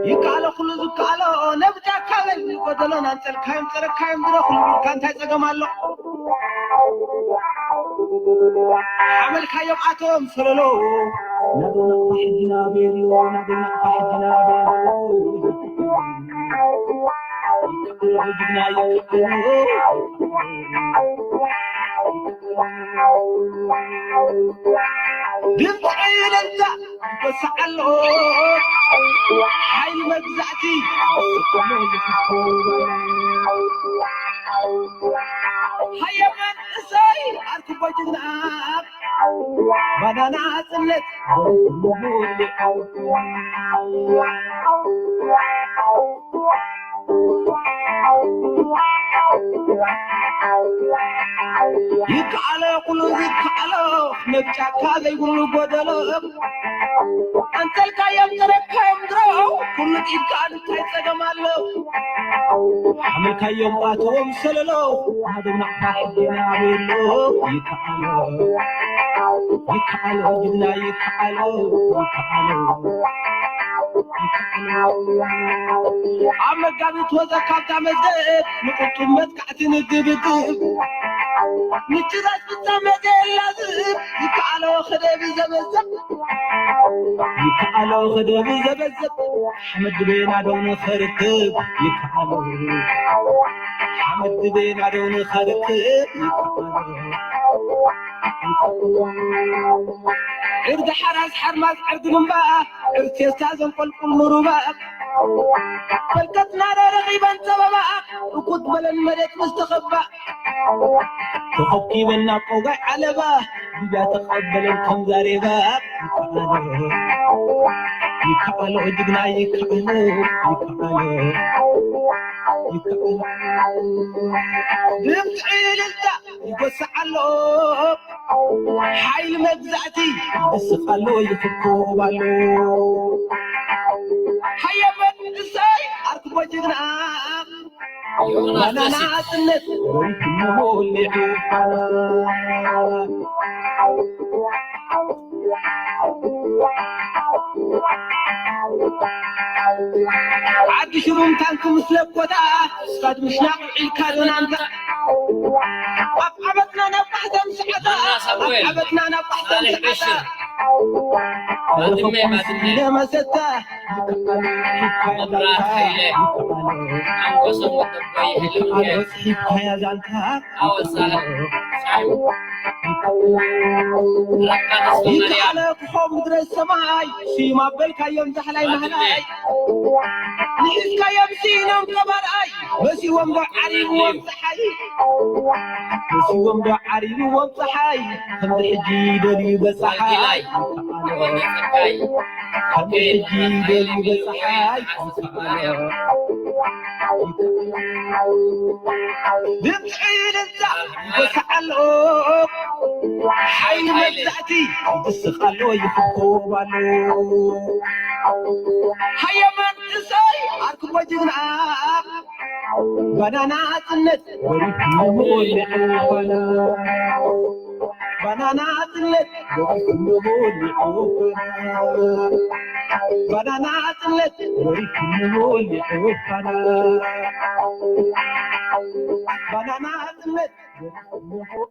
ይከኣሎ ኩሉ ዝከኣሎ ነብታ ካበል ጎደሎን ኣንጸልካዮም ጸረካዮም ድሮ ኩሉ ኢልካ እንታይ ጸገም ኣሎ? ሓመልካዮም ኣቶም ሰለሎ ናዶ ናቕፋ ሕጂ ናበየሎ ናዶ ናቕፋ ሕጂ ናበየሎ ድምፂ እልልታ ይወስዕ ኣሎ ሓይሊ መግዛእቲ ሃየ መንእሰይ ኣርክቦ ጅግና ባናና ጽነት ይከኣሎ ኩሉ ይከኣሎ ነብ ጫካ ዘይብሉ ጎደሎ ኣንተልካዮም ተረካዮም ድሮ ኩሉ ኢድካ እንታይ ጸገም ኣሎ ሓመልካዮም ኣቶም ሰለሎ ናደብ ናቕፋ ሕጂና ቤሎ ይከኣሎ ይከኣሎ ጅግና ይከኣሎ ይከኣሎ ኣብ መጋቢት ወዘ ካብታ መዘብ ንቁጡብ መጥቃዕቲ ንግብግብ ምጭራስ ፍጻመ ዘየላዝብ ይከኣሎ ክደብ ዘበዘብ ይከኣሎ ክደብ ዘበዘብ ሓመድ ድቤና ዶ ንኸርክብ ይከኣሎ ሓመድ ድቤና ዶ ንኸርክብ ይከኣሎ ዕርዲ ሓራስ ሓርማዝ ዕርዲ ግንባ ዕርቴስታ ዘንቆልቁል ምሩባ በልከትና ረረኺበን ጸበባ እኩት በለን መሬት ምስ ተኸባ ተኸኪበን ናብ ቆጋይ ዓለባ ግብያ ተቐበለን ከም ዛሬባ ይከኣሎ ይከኣሎ ጅግና ይከኣሎ ይከኣሎ ይከኣሎ ድምፂ እልልታ ይጎስዕ ኣሎ ሓይሊ መግዛእቲ ይስቕ ኣሎ ይፍኮብ ኣሎ ሃየ መንእሰይ ኣርክቦ ጅግና ባናና ጽነት ወይትንቦ ሊዑ ዓዲ ሽሩም ታንክ ምስ ለኮታ ስካድ ምሽናቕ ዒልካ ዶናንታ ኣብ ዓመትና ናብ ቃሕታ ምስ ዓጣ ኣብ ዓመትና ናብ ቃሕታ ምስ ዓጣ ለመሰታ ይከኣሎ ጽሒፍካያ ዛንታ ይከኣሎ ክኾም ምድረ ሰማይ ስዩም ኣበልካዮም ዛሕላይ ማህላይ ንሒዝካዮም ስኢኖም ቀባርኣይ መሲዎም ዶ ዓሪብዎም ፀሓይ መሲዎም ዶ ዓሪብዎም ፀሓይ ከምዚ ሕጂ ደልዩ በፀሓይ ከምዚ ሕጂ ደልዩ በፀሓይ ድምፂ እልልታ ይጎስዕ ኣሎ ሓይሊ መግዛእቲ ይስቕ ኣሎ ይፍኮብ ኣሎ ሃየ መንእሰይ ኣርክቦ ጅግና ባናና ጽነት ወሪት ንሞልዑ ባና ባናና ጽነት ወሪት ንሞልዑ ባና ባናና ጽነት ወሪት ንሞልዑ ባና ባናና ጽነት ወሪት ንሞልዑ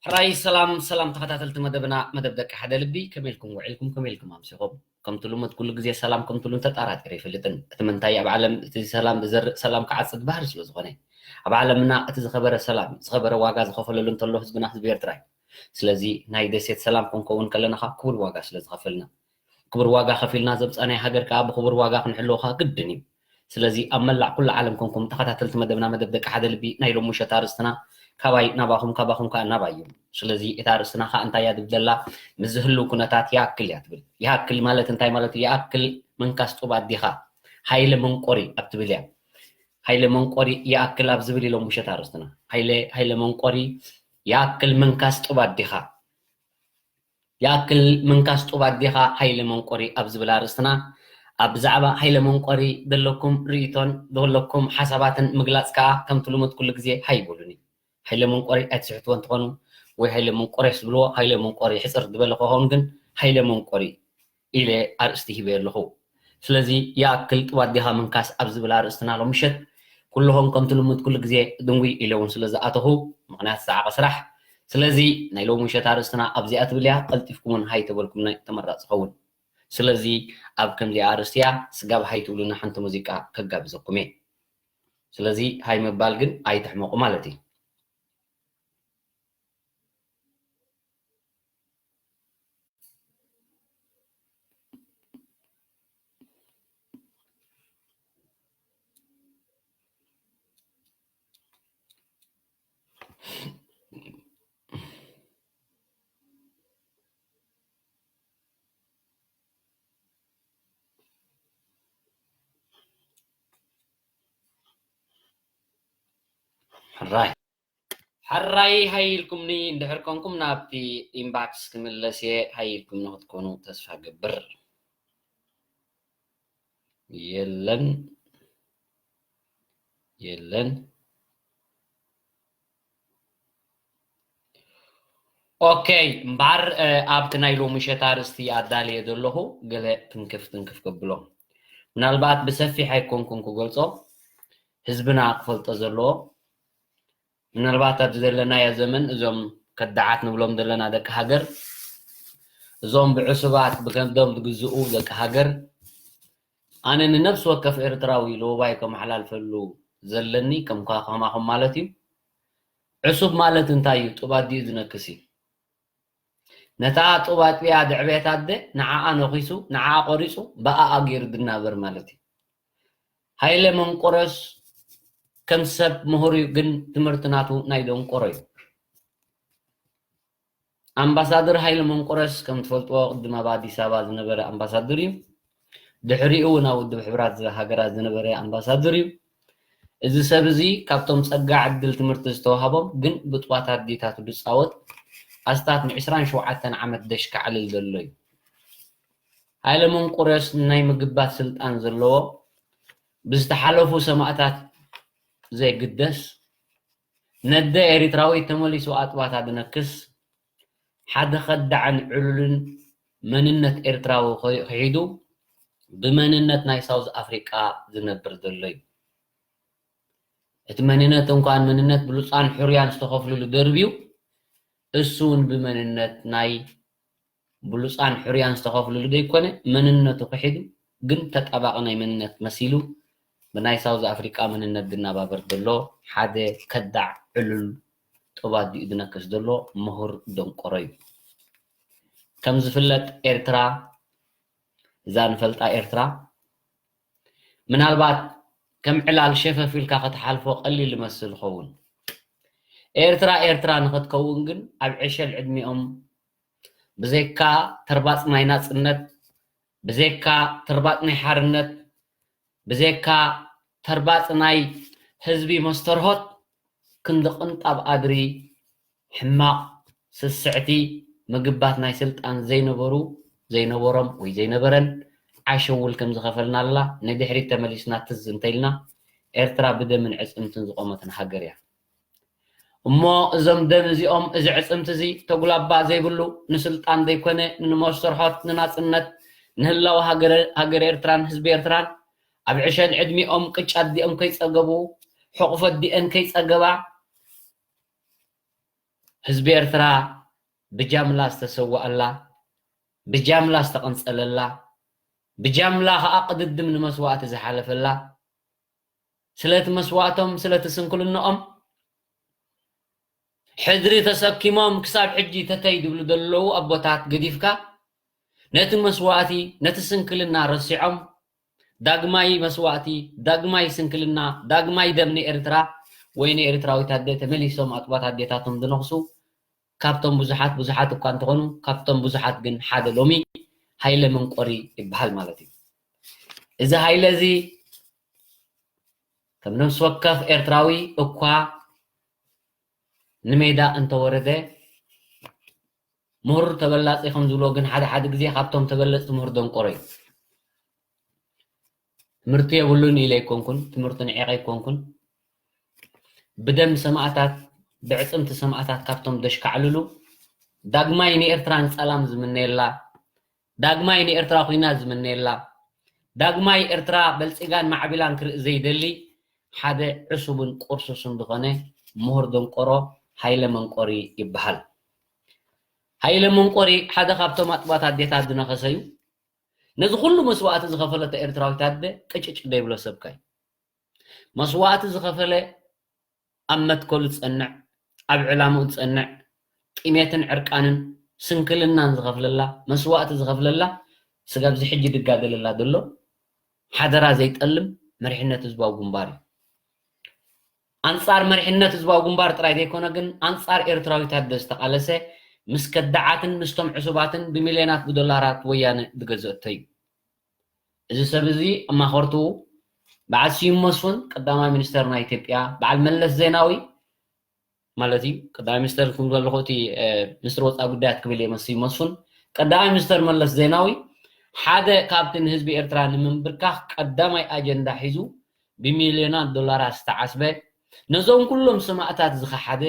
ሕራይ ሰላም ሰላም ተኸታተልቲ መደብና መደብ ደቂ ሓደ ልቢ ከመይ ኢልኩም ውዒልኩም ከመይ ኢልኩም ኣምሲኹም ከምቲ ልሙድ ኩሉ ግዜ ሰላም ከምትሉን ተጣራጢረ ይፈልጥን እቲ ምንታይ ኣብ ዓለም እቲ ሰላም ዝዘርእ ሰላም ክዓጽድ ባህሪ ስለ ዝኾነ ኣብ ዓለምና እቲ ዝኸበረ ሰላም ዝኸበረ ዋጋ ዝኸፈለሉ እንተሎ ህዝብና ህዝቢ ኤርትራ እዩ ስለዚ ናይ ደሴት ሰላም ክንከውን ከለና ከዓ ክቡር ዋጋ ስለ ዝኸፈልና ክቡር ዋጋ ከፊልና ዘምፃናይ ሃገር ከዓ ብክቡር ዋጋ ክንሕልዎ ከዓ ግድን እዩ ስለዚ ኣብ መላእ ኩሉ ዓለም ኮንኩም ተኸታተልቲ መደብና መደብ ደቂ ሓደ ልቢ ናይ ሎሚ ምሸት ኣርእስትና ካባይ ናባኹም ካባኹም ከዓ ናባይ እዩ ስለዚ እታ ኣርእስትና ከዓ እንታይ እያ ትብል ዘላ ምስ ዝህልው ኩነታት ይኣክል እያ ትብል ይኣክል ማለት እንታይ ማለት እዩ ይኣክል ምንካስ ጡብ ኣዴኻ ሃይለ መንቆሪ ኣብ ትብል እያ ሃይለ መንቆሪ ይኣክል ኣብ ዝብል እዩ ሎሚ ምሸት ኣርእስትና ሃይለ ሃይለ መንቆሪ ይኣክል ምንካስ ጡብ ኣዴኻ ይኣክል ምንካስ ጡብ ኣዴኻ ሃይለ መንቆሪ ኣብ ዝብል ኣርእስትና ኣብ ብዛዕባ ሃይለ መንቆሪ ዘለኩም ርእይቶን ዘለኩም ሓሳባትን ምግላፅ ከዓ ከምቲ ልሙድ ኩሉ ግዜ ሃይ በሉኒ ሃይለ መንቆሪ ኣይትስሕትዎ እንትኾኑ ወይ ሃይለ መንቆሬስ ዝብልዎ፣ ሃይለ መንቆሪ ሕጽር ዝበለ ክኸውን ግን ሃይለ መንቆሪ ኢለ ኣርእስቲ ሂበ ኣለኹ። ስለዚ ይኣክል ጥዋት ዲኻ ምንካስ ኣብ ዝብል ኣርእስትና ሎም ምሸት ኩልኹም ከምቲ ልሙድ ኩሉ ግዜ ድንጉይ ኢለ እውን ስለ ዝኣተኹ፣ ምኽንያት ዝሰዓቐ ስራሕ። ስለዚ ናይ ሎም ምሸት ኣርእስትና ኣብዚኣ ትብል እያ። ቀልጢፍኩም እውን ሃይ ተበልኩምና ተመራጺ ይኸውን። ስለዚ ኣብ ከምዚኣ ኣርእስቲ እያ ስጋብ ሃይ ትብሉና ሓንቲ ሙዚቃ ከጋብዘኩም እየ። ስለዚ ሃይ ምባል ግን ኣይትሕመቑ ማለት እዩ። ሕራይ ሕራይ ሃይ ኢልኩምኒ፣ እንድሕር ኮንኩም ናብቲ ኢንባክስ ክምለስ እየ። ሃይ ኢልኩምኒ ክትኮኑ ተስፋ ገብር። የለን፣ የለን። ኦኬ፣ እምበኣር፣ እ፣ ኣብቲ ናይ ሎሚ ምሸት ኣርእስቲ ኣዳልየ ዘለኹ ገለ ትንክፍ ትንክፍ ከብሎ። ምናልባት ብሰፊሕ ኣይኮንኩን ክገልጾ፣ ህዝብና ክፈልጦ ዘለዎ። ምናልባት ኣብዚ ዘለናዮ ዘመን እዞም ከዳዓት ንብሎም ዘለና ደቂ ሃገር፣ እዞም ብዕሱባት ብከብዶም ዝግዝኡ ደቂ ሃገር፣ ኣነ ንነፍሲ ወከፍ ኤርትራዊ ለውባይ ከመሓላልፈሉ ዘለኒ፣ ከም ኳ-፣ ከማኹም ማለት እዩ። ዕሱብ ማለት እንታይ እዩ? ጡብ ኣዲኡ ዝነክስ እዩ። ነታ ጡብ ኣጥቢያ ዘዕበየት ኣደ ንዓኣ ነኺሱ፣ ንዓኣ ቆሪጹ፣ ብኣኣ ገይሩ ዝናበር ማለት እዩ። ሃይለ መንቆረስ ከም ሰብ ምሁር እዩ፣ ግን ትምህርቲ ናቱ ናይ ደንቆሮ እዩ። ኣምባሳደር ሃይለ መንቆረስ ከም ትፈልጥዎ ቅድም ኣብ ኣዲስ ኣበባ ዝነበረ ኣምባሳደር እዩ። ድሕሪኡ እውን ኣብ ውድብ ሕቡራት ሃገራት ዝነበረ ኣምባሳደር እዩ። እዚ ሰብ እዚ ካብቶም ጸጋ ዕድል ትምህርቲ ዝተዋህቦም ግን ብጥዋት ኣዴታቱ ዝጻወት ኣስታት ንዕስራን ሸውዓተን ዓመት ደሽ ከዕልል ዘሎ እዩ። ሃይለ መንቆረስ ናይ ምግባት ስልጣን ዘለዎ ብዝተሓለፉ ሰማእታት ዘይግደስ ነደ ኤሪትራዊት ተመሊሱ ኣጥባታ ዝነክስ ሓደ ከዳዕን ዕሉልን መንነት ኤርትራዊ ኸ-፣ ክሒዱ ብመንነት ናይ ሳውዝ ኣፍሪቃ ዝነብር ዘሎ እዩ። እቲ መንነት እንኳን መንነት ብሉጻን ሕሩያን ዝተኸፍሉሉ ደርብ እዩ። እሱ እውን ብመንነት ናይ ብሉጻን ሕሩያን ዝተኸፍሉሉ ዘይኮነ፣ መንነቱ ክሒዱ ግን ተጣባቒ ናይ መንነት መሲሉ ብናይ ሳውዝ ኣፍሪቃ መንነት ዝናባበር ዘሎ ሓደ ከዳዕ ዕሉል ጡብ ኣዲኡ ዝነክስ ዘሎ ምሁር ደንቆሮ እዩ። ከም ዝፍለጥ ኤርትራ፣ እዛ ንፈልጣ ኤርትራ፣ ምናልባት ከም ዕላል ሸፈፍ ኢልካ ክትሓልፎ ቀሊል ይመስል ይኸውን። ኤርትራ ኤርትራ ንኽትከውን ግን ኣብ ዕሸል ዕድሚኦም ብዘይካ ተርባጽ ናይ ናጽነት፣ ብዘይካ ተርባጽ ናይ ሓርነት፣ ብዘይካ ተርባጽ ናይ ህዝቢ መስተርሆት ክንዲ ቅንጣብ ኣድሪ ሕማቕ ስስዕቲ ምግባት ናይ ስልጣን ዘይነበሩ፣ ዘይነበሮም ወይ ዘይነበረን ዓሸውል ከም ዝኸፈልናላ ንድሕሪት ተመሊስና ትዝ እንተኢልና ኤርትራ ብደምን ዕጽምትን ዝቖመትን ሃገር እያ። እሞ እዞም ደም እዚኦም፣ እዚ ዕጽምቲ እዚ ተጉላባ ዘይብሉ፣ ንስልጣን ዘይኮነ፣ ንመሰርሖት፣ ንናጽነት፣ ንህላወ ሃገረ-፣ ሃገረ ኤርትራን ህዝቢ ኤርትራን፣ ኣብ ዕሸል ዕድሚኦም ቅጫ ኣዲኦም ከይጸገቡ፣ ሕቑፎ ኣዲአን ከይጸገባ፣ ህዝቢ ኤርትራ ብጃምላ ዝተሰወኣላ፣ ብጃምላ ዝተቐንጸለላ፣ ብጃምላ ከኣ ቅድድም ንመስዋእቲ ዝሓለፈላ፣ ስለቲ መስዋእቶም፣ ስለቲ ስንክልንኦም ሕድሪ ተሰኪሞም ክሳብ ሕጂ ተተይ ዝብሉ ዘለዉ ኣቦታት ገዲፍካ፣ ነቲ መስዋእቲ፣ ነቲ ስንክልና ረሲዖም፣ ዳግማይ መስዋእቲ፣ ዳግማይ ስንክልና፣ ዳግማይ ደም ንኤርትራ ወይ ንኤርትራዊት ኣደ ተመሊሶም ኣጥባት ኣዴታቶም ዝነኽሱ ካብቶም ብዙሓት፣ ብዙሓት እኳ እንተኾኑ፣ ካብቶም ብዙሓት ግን ሓደ ሎሚ ሃይለ መንቆሪ ይበሃል ማለት እዩ። እዚ ሃይለ እዚ ከም ነፍሲ ወከፍ ኤርትራዊ እኳ ንሜዳ እንተወረደ፣ ምሁር ተበላጺ ከም ዝብሎ ግን ሓደ ሓደ ግዜ ካብቶም ተበለጽቲ ምሁር ደንቆሮ እዩ። ትምህርቲ የብሉን ኢለ ኣይኮንኩን፣ ትምህርቲ ንዒቐ ኣይኮንኩን። ብደም ሰማእታት፣ ብዕጽምቲ ሰማእታት ካብቶም ደሽካዕልሉ፣ ዳግማይ ንኤርትራ ንጸላም ዝምነየላ፣ ዳግማይ ንኤርትራ ኩናት ዝምነየላ፣ ዳግማይ ኤርትራ በልጺጋን ማዕቢላን ክርኢ ዘይደሊ ሓደ ዕሱብን ቁርሱስን ዝኾነ ምሁር ደንቆሮ ሃይለ መንቆሪ ይበሃል። ሃይለ መንቆሪ ሓደ ካብቶም ኣጥባት ኣዴታት ዝነኸሰ እዩ። ነዚ ኩሉ መስዋእቲ ዝኸፈለቶ ኤርትራዊት ኣደ ቅጭጭ ዘይብሎ ሰብካ እዩ። መስዋእቲ ዝኸፈለ ኣብ መትከሉ ዝጸንዕ፣ ኣብ ዕላምኡ ዝጸንዕ፣ ጥሜትን ዕርቃንን ስንክልናን ዝኸፍለላ፣ መስዋእቲ ዝኸፍለላ፣ ስጋብ እዚ ሕጂ ድጋደለላ ዘሎ ሓደራ ዘይጠልም መሪሕነት ህዝባዊ ግንባር እዩ። ኣንጻር መሪሕነት ህዝባዊ ግንባር ጥራይ ዘይኮነ ግን ኣንጻር ኤርትራዊት ኣደ ዝተቓለሰ ምስ ከዳዓትን ምስቶም ዕሱባትን ብሚልዮናት ብዶላራት ወያነ ዝገዘእቶ እዩ። እዚ ሰብ እዚ ኣማኸርቱ በዓል ስዩም መስፍን ቀዳማይ ሚኒስተር ናይ ኢትዮጵያ፣ በዓል መለስ ዜናዊ ማለት እዩ። ቀዳማይ ሚኒስተር ክብል ከለኹ እቲ ሚኒስትር ወፃኢ ጉዳያት ክብል እየ። ስዩም መስፍን ቀዳማይ ሚኒስተር መለስ ዜናዊ ሓደ ካብቲ ንህዝቢ ኤርትራ ንምንብርካኽ ቀዳማይ ኣጀንዳ ሒዙ ብሚልዮናት ዶላራት ዝተዓስበ ነዞም ኩሎም ሰማእታት ዝኸሓደ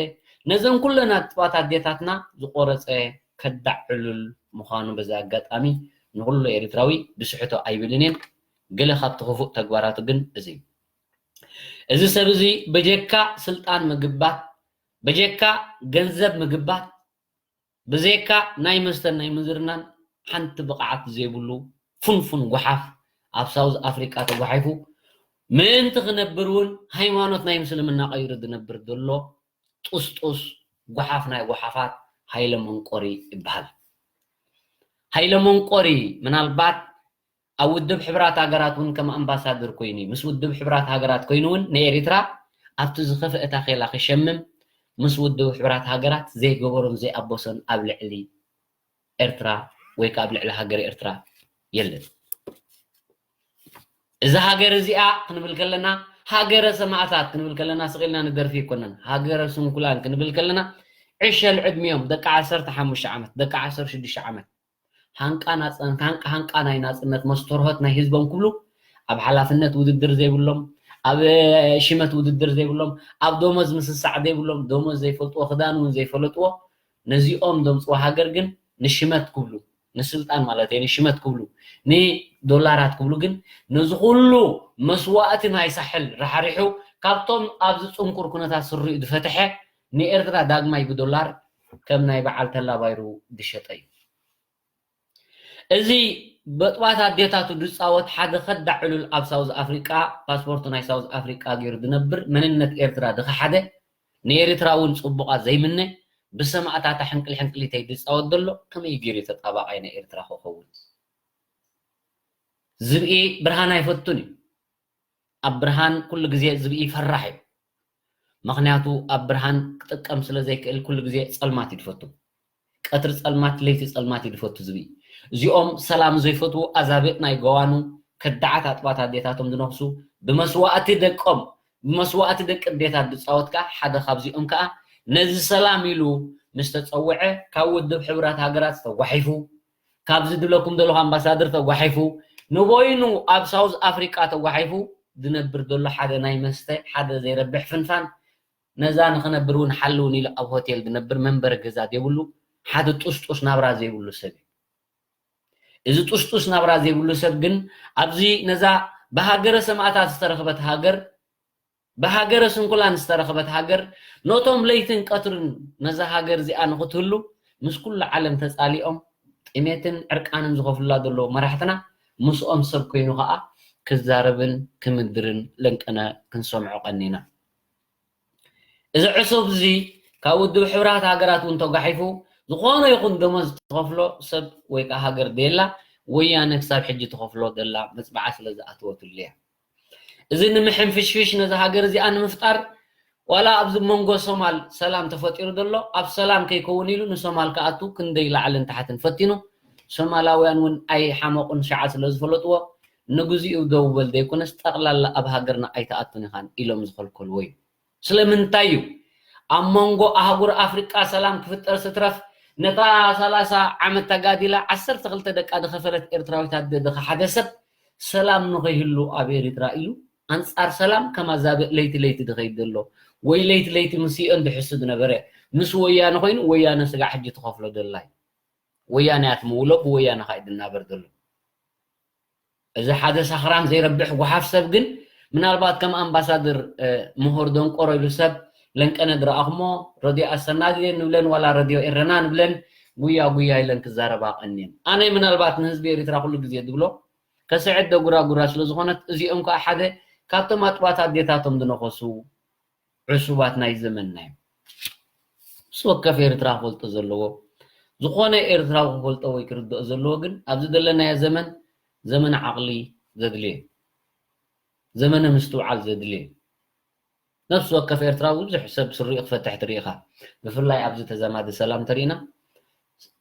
ነዘን ኩለን ኣጥባት ኣዴታትና ዝቆረፀ ከዳዕ ዕሉል ምዃኑ በዚ ኣጋጣሚ ንኹሉ ኤርትራዊ ብስሕቶ ኣይብልን እየ። ገለ ካብቲ ክፉእ ተግባራቱ ግን እዚ እዩ። እዚ ሰብ እዚ በጀካ ስልጣን ምግባት፣ በጀካ ገንዘብ ምግባት፣ ብዘይካ ናይ መስተን ናይ ምዝርናን ሓንቲ ብቕዓት ዘይብሉ ፍንፉን ጓሓፍ ኣብ ሳውዝ ኣፍሪቃ ተጓሒፉ ምእንቲ ክነብር እውን ሃይማኖት ናይ ምስልምና ቀይሩ ዝነብር ዘሎ ጥስጡስ ጓሓፍ ናይ ጓሓፋት ሃይለ መንቆሪ ይበሃል። ሃይለ መንቆሪ ምናልባት ኣብ ውድብ ሕብራት ሃገራት እውን ከም ኣምባሳደር ኮይኑ እዩ። ምስ ውድብ ሕብራት ሃገራት ኮይኑ እውን ንኤሪትራ ኣብቲ ዝኸፍአ ታኼላ ክሸምም ምስ ውድብ ሕብራት ሃገራት ዘይገበሮን ዘይኣበሶን ኣብ ልዕሊ ኤርትራ ወይ ከዓ ኣብ ልዕሊ ሃገር ኤርትራ የለን። እዚ ሃገር እዚኣ ክንብል ከለና ሃገረ ሰማእታት ክንብል ከለና ስቕ ኢልና ንደርፊ ኣይኮነን። ሃገረ ስንኩላን ክንብል ከለና ዕሸል ዕድሚኦም ደቂ ዓሰርተ ሓሙሽተ ዓመት፣ ደቂ ዓሰርተ ሽዱሽተ ዓመት ሃንቃ ናጽ-፣ ሃንቃ፣ ሃንቃ ናይ ናጽነት መስተርሆት ናይ ህዝቦም ክብሉ ኣብ ሓላፍነት ውድድር ዘይብሎም፣ ኣብ ሽመት ውድድር ዘይብሎም፣ ኣብ ደሞዝ ምስሳዕ ዘይብሎም፣ ደሞዝ ዘይፈልጥዎ፣ ክዳን እውን ዘይፈለጥዎ፣ ነዚኦም ዘምጽዎ ሃገር ግን ንሽመት ክብሉ፣ ንስልጣን ማለት እየ፣ ንሽመት ክብሉ፣ ንዶላራት ክብሉ ግን ነዚ ኩሉ መስዋእቲ ናይ ሳሕል ራሕሪሑ ካብቶም ኣብዚ ጽንኩር ኩነታት ስሪኡ ዝፈትሐ ንኤርትራ ዳግማይ ብዶላር ከም ናይ በዓል ተላ ባይሩ ዝሸጠ እዩ። እዚ በጥባት ኣዴታቱ ዝጻወት ሓደ ከዳዕ ዕሉል ኣብ ሳውዝ ኣፍሪቃ ፓስፖርት ናይ ሳውዝ ኣፍሪቃ ገይሩ ዝነብር መንነት ኤርትራ ዝኸሓደ ንኤርትራ እውን ጽቡቓ ዘይምነ ብሰማእታታ ሕንቅል ሕንቅሊተይ ዝጻወት ዘሎ ከመይ ገይሩ ተጣባቓይ ናይ ኤርትራ ክኸውን? ዝብኢ ብርሃን ኣይፈቱን እዩ። ኣብ ብርሃን ኩሉ ግዜ ዝብኢ ፈራሕ እዩ። ምኽንያቱ ኣብ ብርሃን ክጥቀም ስለ ዘይክእል ኩሉ ግዜ ጸልማት እዩ ዝፈቱ። ቀትሪ ጸልማት፣ ለይቲ ጸልማት እዩ ዝፈቱ ዝብኢ። እዚኦም ሰላም ዘይፈትዉ ኣዛብእ ናይ ገዋኑ ከዳዓት ኣጥባት ኣዴታቶም ዝነኽሱ ብመስዋእቲ ደቆም፣ ብመስዋእቲ ደቂ ኣዴታት ዝጻወት ከኣ ሓደ ካብዚኦም ከኣ ነዚ ሰላም ኢሉ ምስ ተጸውዐ ካብ ውድብ ሕቡራት ሃገራት ተጓሒፉ ካብዚ ድብለኩም ዘለኹ ኣምባሳደር ተጓሒፉ ንበይኑ ኣብ ሳውዝ ኣፍሪቃ ተጓሒፉ ዝነብር ዘሎ ሓደ ናይ መስተ ሓደ ዘይረብሕ ፍንፋን ነዛ ንኽነብር እውን ሓልውን ኢሉ ኣብ ሆቴል ዝነብር መንበሪ ገዛ ዘይብሉ ሓደ ጡስጡስ ናብራ ዘይብሉ ሰብ እዩ። እዚ ጡስጡስ ናብራ ዘይብሉ ሰብ ግን ኣብዚ ነዛ ብሃገረ ሰማእታት ዝተረኽበት ሃገር ብሃገረ ስንኩላን ዝተረኽበት ሃገር ነቶም ለይትን ቀትርን ነዛ ሃገር እዚኣ ንኽትህሉ ምስ ኩሉ ዓለም ተጻሊኦም ጥሜትን ዕርቃንን ዝኸፍሉላ ዘለዉ መራሕትና ምስኦም ሰብ ኮይኑ ኸኣ ክዛረብን ክምድርን ለንቀነ ክንሰምዖ ቀኒና። እዚ ዕሱብ እዚ ካብ ውድብ ሕብራት ሃገራት እውን ተጓሒፉ ዝኾነ ይኹን ደሞዝ ትኸፍሎ ሰብ ወይ ከዓ ሃገር ደየላ ወያነ ክሳብ ሕጂ ትኸፍሎ ደላ መፅብዓ ስለ ዝኣተወትሉ እያ። እዚ ንምሕንፍሽፍሽ ነዚ ሃገር እዚኣ ንምፍጣር ዋላ ኣብዚ መንጎ ሶማል ሰላም ተፈጢሩ ዘሎ ኣብ ሰላም ከይከውን ኢሉ ንሶማል ክኣቱ ክንደይ ላዕልን ታሕትን ፈቲኑ። ሶማላውያን እውን ኣይሓመቑን ሸዓ ስለ ዝፈለጥዎ ንግዚኡ ደው በል ዘይኮነስ ጠቕላላ ኣብ ሃገርና ኣይትኣቱን ኢኻን ኢሎም ዝኸልከልዎ እዩ። ስለምንታይ እዩ ኣብ መንጎ ኣህጉር ኣፍሪቃ ሰላም ክፍጠር ስትረፍ ነታ ሰላሳ ዓመት ተጋዲላ ዓሰርተ ክልተ ደቃ ዝኸፈለት ኤርትራዊት ኣደ ድኻ ሓደ ሰብ ሰላም ንኸይህሉ ኣብ ኤሪትራ ኢሉ ኣንጻር ሰላም ከማዛብእ ለይቲ ለይቲ ድኸይድ ዘሎ ወይ ለይቲ ለይቲ ምስኦን ድሕስድ ነበረ። ምስ ወያነ ኮይኑ ወያነ ስጋዕ ሕጂ ትኸፍሎ ደላይ ወያነ እያ ትምውሎ፣ ብወያነ ኸዓ እዩ ድናበር ዘሎ። እዚ ሓደ ሳኽራም ዘይረብሕ ጓሓፍ ሰብ ግን ምናልባት ከም ኣምባሳደር ምሁር ደንቆሮ ኢሉ ሰብ ለንቀነ ድረኣኹሞ ረድዮ ኣሰና ድየ ንብለን ዋላ ረድዮ ኤረና ንብለን ጉያ ጉያ ኢለን ክዛረባ ቀንየን። ኣነ ምናልባት ንህዝቢ ኤሪትራ ኩሉ ግዜ ድብሎ ከስዕድ ደጉራጉራ ስለ ዝኾነት እዚኦም ከዓ ሓደ ካብቶም ኣጥባት ኣዴታቶም ድነኸሱ ዕሱባት ናይ ዘመንና እዮም። ምስ ወከፍ ኤርትራ ክፈልጦ ዘለዎ ዝኾነ ኤርትራዊ ክፈልጦ ወይ ክርድኦ ዘለዎ ግን ኣብዚ ዘለናዮ ዘመን ዘመነ ዓቕሊ ዘድልየ ዘመነ ምስትውዓል ዘድልየ ነፍሲ ወከፍ ኤርትራዊ ብዙሕ ሰብ ስሪኡ ክፈትሕ ትርኢ ኢኻ። ብፍላይ ኣብዚ ተዛማዲ ሰላም ተሪእና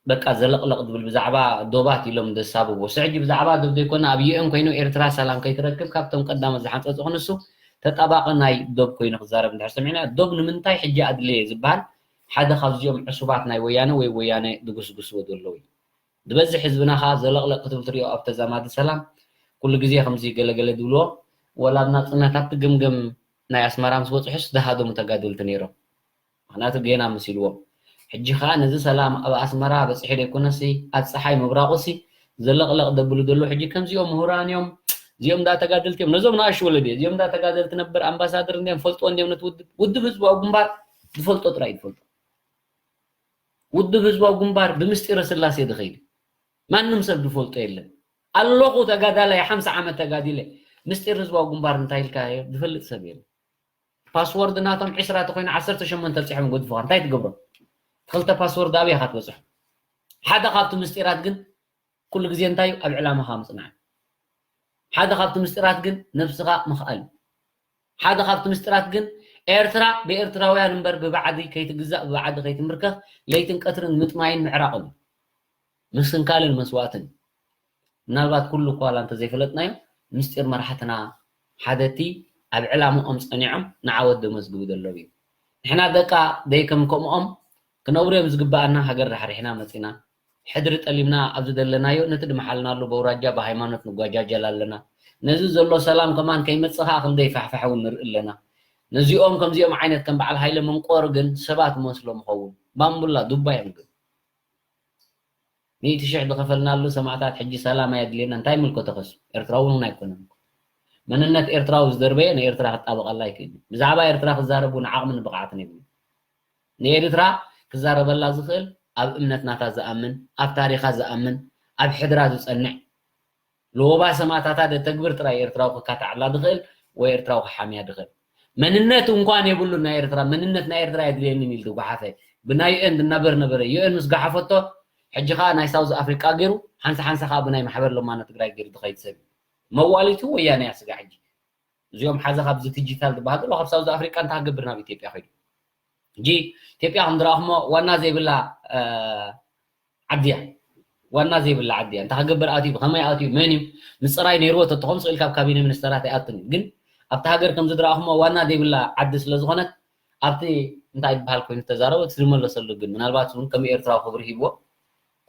በቃ ዘለቕለቕ ዝብል ብዛዕባ ዶባት ኢሎም ዘሳብዎ ስሕጂ ብዛዕባ ዶብ ዘይኮነ ኣብ ዩኤን ኮይኑ ኤርትራ ሰላም ከይትረክብ ካብቶም ቀዳሞት ዝሓንፀፁ ክንሱ ተጣባቂ ናይ ዶብ ኮይኑ ክዛረብ እንድሕር ሰሚዕና ዶብ ንምንታይ ሕጂ ኣድለየ ዝበሃል ሓደ ካብዚኦም ዕሱባት ናይ ወያነ ወይ ወያነ ዝጉስጉስዎ ዘለዉ እዩ። ዝበዝሕ ህዝብና ከዓ ዘለቕለቕ ክትብል ትሪኦ ኣብ ተዛማዲ ሰላም ኩሉ ግዜ ከምዚ ገለገለ ዝብልዎ ወላ ኣብ ናፅነት ኣብቲ ገምገም ናይ ኣስመራ ምስ በፅሑስ ዝሃደሙ ተጋደልቲ ነይሮም። ምክንያቱ ጌና መሲልዎም። ሕጂ ከዓ ነዚ ሰላም ኣብ ኣስመራ በፂሑ ዘይኮነሲ ኣብ ፀሓይ ምብራቑሲ ዘለቕለቕ ደብሉ ዘለዉ ሕጂ ከምዚኦም ምሁራን እዮም እዚኦም ዳ ተጋደልቲ እዮም ነዞም ንኣሹ ወለዲ እዚኦም ዳ ተጋደልቲ ነበር ኣምባሳደር እንዲዮም ፈልጥዎ እንዲዮም ነቲ ውድብ ውድብ ህዝባዊ ግንባር ዝፈልጦ ጥራይ እዩ ዝፈልጦ ውድብ ህዝባዊ ግንባር ብምስጢረ ስላሴ ዝኸይድ ማንም ሰብ ዝፈልጦ የለን ኣለኹ ተጋዳላይ ሓምሳ ዓመት ተጋዲለ ምስጢር ህዝባዊ ግንባር እንታይ ኢልካ ዝፈልጥ ሰብ የለን ፓስወርድ ናቶም ዕስራ ተኮይኑ ዓሰርተ ሸሞንተ ኣብፂሖም ገድፉኻ እንታይ ትገብሮ ክልተ ፓስወርድ ኣበይ ኢኻ ትበፅሑ ሓደ ካብቲ ምስጢራት ግን ኩሉ ግዜ እንታይ ኣብ ዕላማኻ ምፅናዕ ሓደ ካብቲ ምስጢራት ግን ነብስኻ ምኽኣል ሓደ ካብቲ ምስጢራት ግን ኤርትራ ብኤርትራውያን እምበር ብባዕዲ ከይትግዛእ ብባዕዲ ከይትምርከኽ ለይትን ቀትርን ምጥማይን ምዕራቕን ምስንካልን መስዋእትን ምናልባት ኩሉ እኳ ዋላ እንተዘይፈለጥናዮ ምስጢር መራሕትና ሓደ እቲ ኣብ ዕላምኦም ጸኒዖም ንዓወት ዘመዝግቡ ዘለዉ እዩ። ንሕና ደቃ ደይ ከም ከምኦም ክነብሩ እዮም ዝግበኣና ሃገር ዳሕሪሕና መጺና ሕድሪ ጠሊምና ኣብዚ ዘለናዮ ነቲ ድመሓልናሉ በውራጃ ብሃይማኖት ንጓጃጀል ኣለና። ነዚ ዘሎ ሰላም ከማን ከይመጽእ ከኣ ክንደይ ፋሕፋሕ እውን ንርኢ ኣለና። ነዚኦም ከምዚኦም ዓይነት ከም በዓል ሃይለ መንቆር ግን ሰባት መስሎም ይኸውን ባምቡላ ዱባ እዮም ግን ሚእቲ ሽሕ ዝኸፈልናሉ ሰማዕታት ሕጂ ሰላም ኣየድልየና እንታይ ይምልከቶ ከሱ ኤርትራዊ እውን ኣይኮነን መንነት ኤርትራዊ ዝደርበየ ንኤርትራ ክጣበቐላ ኣይክእል ብዛዕባ ኤርትራ ክዛረብ እውን ዓቕምን ብቕዓትን የብሉ ንኤርትራ ክዛረበላ ዝኽእል ኣብ እምነት ናታ ዝኣምን ኣብ ታሪኻ ዝኣምን ኣብ ሕድራ ዝጸንዕ ለወባ ሰማእታታ ደተግብር ጥራይ ኤርትራዊ ክካታዕላ ድኽእል ወይ ኤርትራዊ ክሓምያ ድኽእል መንነት እንኳን የብሉን ናይ ኤርትራ መንነት ናይ ኤርትራ የድልየንን ኢሉ ዝጓሓፈ ብናይ ዩኤን ዝናበር ነበረ ዩኤን ምስ ጋሓፈቶ ሕጂ ከዓ ናይ ሳውዝ ኣፍሪቃ ገይሩ ሓንሳ ሓንሳ ከዓ ብናይ ማሕበር ለማኖ ትግራይ ገይሩ ዝኸይድ ሰብ እዩ መዋሊቱ ወያነ እያ ስጋ ሕጂ እዚኦም ሓዚ ካብዚ ዲጂታል ዝበሃል ዘሎ ካብ ሳውዝ ኣፍሪቃ እንታይ ክገብር ናብ ኢትዮጵያ ከይዱ ሕጂ ኢትዮጵያ ከም ዝረኣኹሞ ዋና ዘይብላ ዓዲ እያ ዋና ዘይብላ ዓዲ እያ እንታይ ክገብር ኣትዩ ብኸመይ ኣትዩ መን እዩ ምፅራይ ነይርዎ ተትኾን ስእል ካብ ካቢነ ሚኒስተራት ኣይኣቱን እዩ ግን ኣብቲ ሃገር ከም ዝድረኣኹሞ ዋና ዘይብላ ዓዲ ስለ ዝኾነት ኣብቲ እንታይ ዝበሃል ኮይኑ ተዛረበ እቲ ዝመለሰሉ ግን ምናልባት እውን ከም ኤርትራዊ ክብሪ ሂብዎ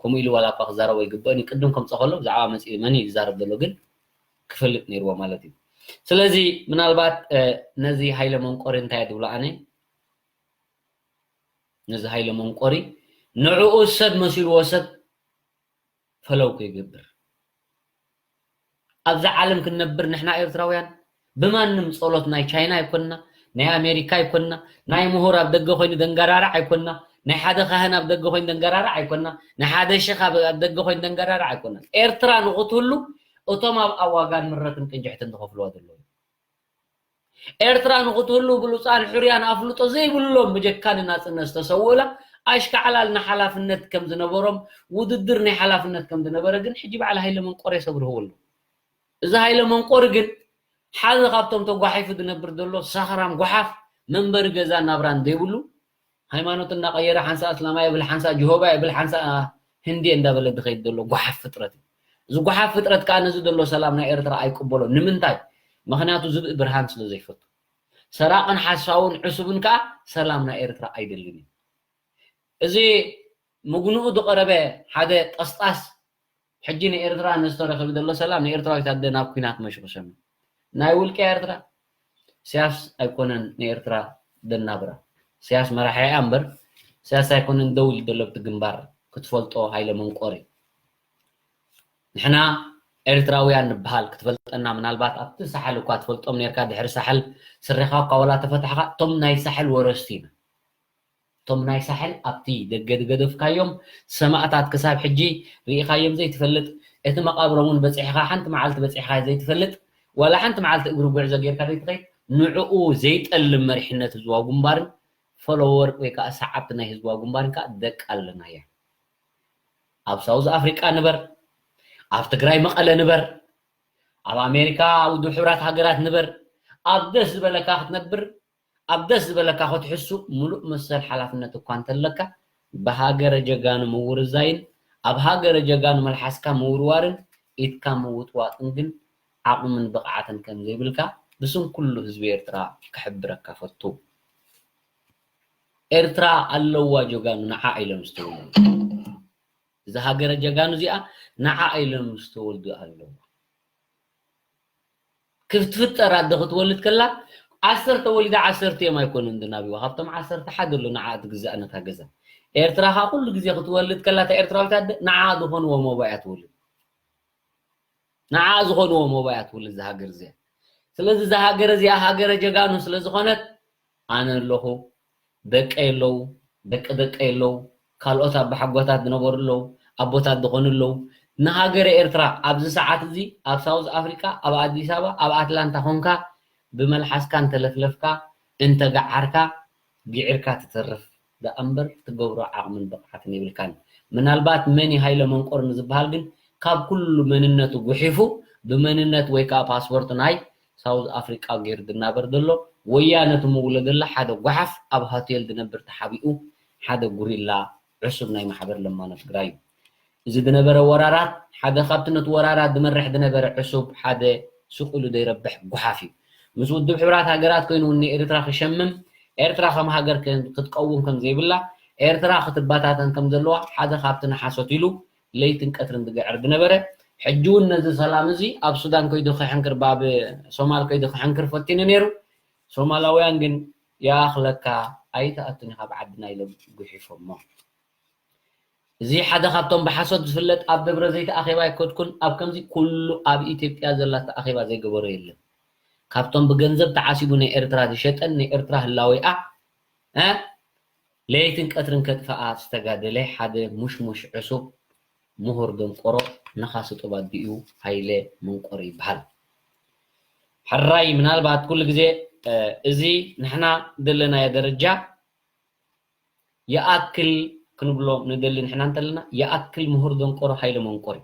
ከምኡ ኢሉ ዋላ እኳ ክዛረቦ ይግበእን እዩ ቅድም ከምፀ ከሎ ብዛዕባ መፂኡ መን እዩ ዝዛረብ ዘሎ ግን ክፈልጥ ነይርዎ ማለት እዩ ስለዚ ምናልባት ነዚ ሃይለ መንቆሪ እንታይ እየ ዝብሎ ኣነ ነዚ ሃይለ መንቆሪ ንዕኡ ሰብ መሲልዎ ሰብ ፈለው ከይገብር ኣብዛ ዓለም ክንነብር ንሕና ኤርትራውያን ብማንም ጸሎት ናይ ቻይና ኣይኮንና ናይ ኣሜሪካ ኣይኮንና ናይ ምሁር ኣብ ደገ ኮይኑ ደንገራርዕ ኣይኮንና ናይ ሓደ ካህን ኣብ ደገ ኮይኑ ደንገራርዕ ኣይኮንና ናይ ሓደ ሸኽ ኣብ ደገ ኮይኑ ደንገራርዕ ኣይኮንና ኤርትራ ንኽትህሉ እቶም ኣብ ኣዋጋን ምረትን ቅንጅሕትን ዝኸፍልዋ ዘለዉ ኤርትራ ንኽትህሉ ብሉፃን ሕሩያን ኣፍልጦ ዘይብሎም ብጀካ ንናፅነት ዝተሰውኡላ ኣሽካዕላል ንሓላፍነት ከም ዝነበሮም ውድድር ናይ ሓላፍነት ከም ዝነበረ ግን ሕጂ በዓል ሃይለ መንቆር የሰብርህዎ ኣለዉ እዚ ሃይለ መንቆር ግን ሓደ ካብቶም ተጓሒፉ ዝነብር ዘሎ ሳኽራም ጓሓፍ መንበሪ ገዛ ናብራን ዘይብሉ ሃይማኖት እናቐየረ ሓንሳ እስላማ የብል ሓንሳ ጀሆባ የብል ሓንሳ ህንዲ እንዳበለ ዝኸይድ ዘሎ ጓሓፍ ፍጥረት እዩ እዚ ጓሓፍ ፍጥረት ከዓ ነዚ ዘሎ ሰላም ናይ ኤርትራ ኣይቅበሎ ንምንታይ ምክንያቱ ዝብኢ ብርሃን ስለ ዘይፈቱ ሰራቕን ሓሳውን ዕሱብን ከዓ ሰላም ናይ ኤርትራ ኣይደልን እዩ እዚ ምግንኡ ዝቐረበ ሓደ ጠስጣስ ሕጂ ንኤርትራ ንዝተረከበ ዘሎ ሰላም ንኤርትራዊት ኣደ ናብ ኩናት መሽኩሰም ናይ ውልቂ ኤርትራ ሲያስ ኣይኮነን ንኤርትራ ደናብራ። ኢሳያስ መራሒ እያ እምበር፣ ኢሳያስ ኣይኮነን ደው ኢሉ ዘሎ ኣብቲ ግንባር፣ ክትፈልጦ ሃይለ መንቆሪ። ንሕና ኤርትራውያን ንበሃል ክትፈልጠና፣ ምናልባት ኣብቲ ሳሕል እኳ ትፈልጦም ኔርካ፣ ድሕሪ ሳሕል ስረኻ እኳ ዋላ ተፈታሕካ፣ እቶም ናይ ሳሕል ወረስቲ ኢና። እቶም ናይ ሳሕል ኣብቲ ደገ ዝገደፍካዮም ሰማእታት ክሳብ ሕጂ ርኢኻዮም ዘይትፈልጥ፣ እቲ መቓብሮም እውን በጺሕኻ ሓንቲ መዓልቲ በጺሕኻ ዘይትፈልጥ፣ ዋላ ሓንቲ መዓልቲ እግሪ ጉዕዞ ጌርካ ዘይትኸይድ፣ ንዕኡ ዘይጠልም መሪሕነት ህዝባዊ ግንባርን ፎሎወር ወይ ከዓ ሰዓብቲ ናይ ህዝባዊ ግንባርን ከዓ ደቂ ኣለናያ። ኣብ ሳውዝ ኣፍሪቃ ንበር፣ ኣብ ትግራይ መቐለ ንበር፣ ኣብ ኣሜሪካ ኣብ ውድብ ሕቡራት ሃገራት ንበር፣ ኣብ ደስ ዝበለካ ክትነብር፣ ኣብ ደስ ዝበለካ ክትሕሱ ሙሉእ መሰል ሓላፍነት እኳ እንተለካ፣ ብሃገረ ጀጋኑ ምውርዛይን ኣብ ሃገረ ጀጋኑ መልሓስካ ምውርዋርን ኢድካ ምውጥዋጥን ግን ዓቕምን ብቕዓትን ከም ዘይብልካ ብስም ኩሉ ህዝቢ ኤርትራ ክሕብረካ ፈቱ። ኤርትራ ኣለዋ ጀጋኑ፣ ንዓ ኢሎም ዝተወልዱ። እዛ ሃገረ ጀጋኑ እዚኣ ንዓ ኢሎም ዝተወልዱ ኣለዋ። ክትፍጠር ኣደ ክትወልድ ከላ ዓሰርተ ወሊዳ ዓሰርተ እዮም ኣይኮኑን ድናቢዋ። ካብቶም ዓሰርተ ሓደ ኣሎ ንዓ ትግዛእ ነታ ገዛ። ኤርትራ ኸዓ ኩሉ ግዜ ክትወልድ ከላ እታ ኤርትራዊት ኣደ ንዓ ዝኾንዎ ሞባያ ትወልድ። ንዓ ዝኾንዎ ሞባያ ትወልድ እዛ ሃገር እዚኣ። ስለዚ እዛ ሃገር እዚኣ ሃገረ ጀጋኑ ስለ ዝኾነት ኣነ ኣለኹ፣ ደቀይ ኣለዉ፣ ደቂ ደቀይ ኣለዉ፣ ካልኦት ኣባሓጎታት ዝነበሩ ኣለዉ፣ ኣቦታት ዝኾኑ ኣለዉ። ንሃገረ ኤርትራ ኣብዚ ሰዓት እዚ ኣብ ሳውዝ ኣፍሪቃ፣ ኣብ ኣዲስ ኣበባ፣ ኣብ ኣትላንታ ኾንካ ብመልሓስካ እንተለፍለፍካ፣ እንተገዓርካ፣ ግዒርካ ትተርፍ ደኣ እምበር ትገብሮ ዓቕምን ብቕዓትን የብልካን። ምናልባት መን እዩ ሃይለ መንቆር ንዝበሃል ግን ካብ ኩሉ መንነቱ ጉሒፉ ብመንነት ወይ ከዓ ፓስፖርት ናይ ሳውዝ ኣፍሪቃ ገይሩ ዝናበር ዘሎ ወያነ ትምውሎ ዘላ ሓደ ጓሓፍ ኣብ ሆቴል ዝነብር ተሓቢኡ ሓደ ጉሪላ ዕሱብ ናይ ማሕበር ለማኖ ትግራይ እዩ። እዚ ዝነበረ ወራራት ሓደ ካብቲ ነቲ ወራራት ዝመርሕ ዝነበረ ዕሱብ ሓደ ሱቕ ኢሉ ዘይረብሕ ጓሓፍ እዩ። ምስ ውድብ ሕብራት ሃገራት ኮይኑ እውን ንኤርትራ ክሸምም ኤርትራ ከም ሃገር ከ- ክትቀውም ከም ዘይብላ ኤርትራ ክትበታተን ከም ዘለዋ ሓደ ካብቲ ንሓሶት ኢሉ ለይትን ቀትርን ዝግዕር ዝነበረ ሕጂ እውን ነዚ ሰላም እዚ ኣብ ሱዳን ከይዱ ክሕንክር ብ- ኣብ ሶማል ከይዱ ክሕንክር ፈቲኑ ነይሩ። ሶማላውያን ግን ይኣኽለካ ኣይትኣቱን ኢኻ ኣብ ዓድና ኢሎም ጉሒፎሞ። እዚ ሓደ ካብቶም ብሓሶት ዝፍለጥ ኣብ ደብረ ዘይት ኣኼባ ኣይከድኩን፣ ኣብ ከምዚ ኩሉ ኣብ ኢትዮጵያ ዘላ ኣኼባ ዘይገበሮ የለን። ካብቶም ብገንዘብ ተዓሲቡ ናይ ኤርትራ ዝሸጠን ናይ ኤርትራ ህላዌኣ እ ለይትን ቀትርን ከጥፍኣ ዝተጋደለ ሓደ ሙሽሙሽ ዕሱብ ምሁር ደንቆሮ ነኻሲ ጡብ ኣዲኡ ሃይለ መንቆሪ ይበሃል። ሕራይ ምናልባት ኩሉ ግዜ እ፣ እዚ ንሕና ዘለናዮ ደረጃ ይኣክል ክንብሎ ንደሊ ንሕና እንተለና፣ ይኣክል ምሁር ደንቆሮ ሃይለ መንቆሪ፣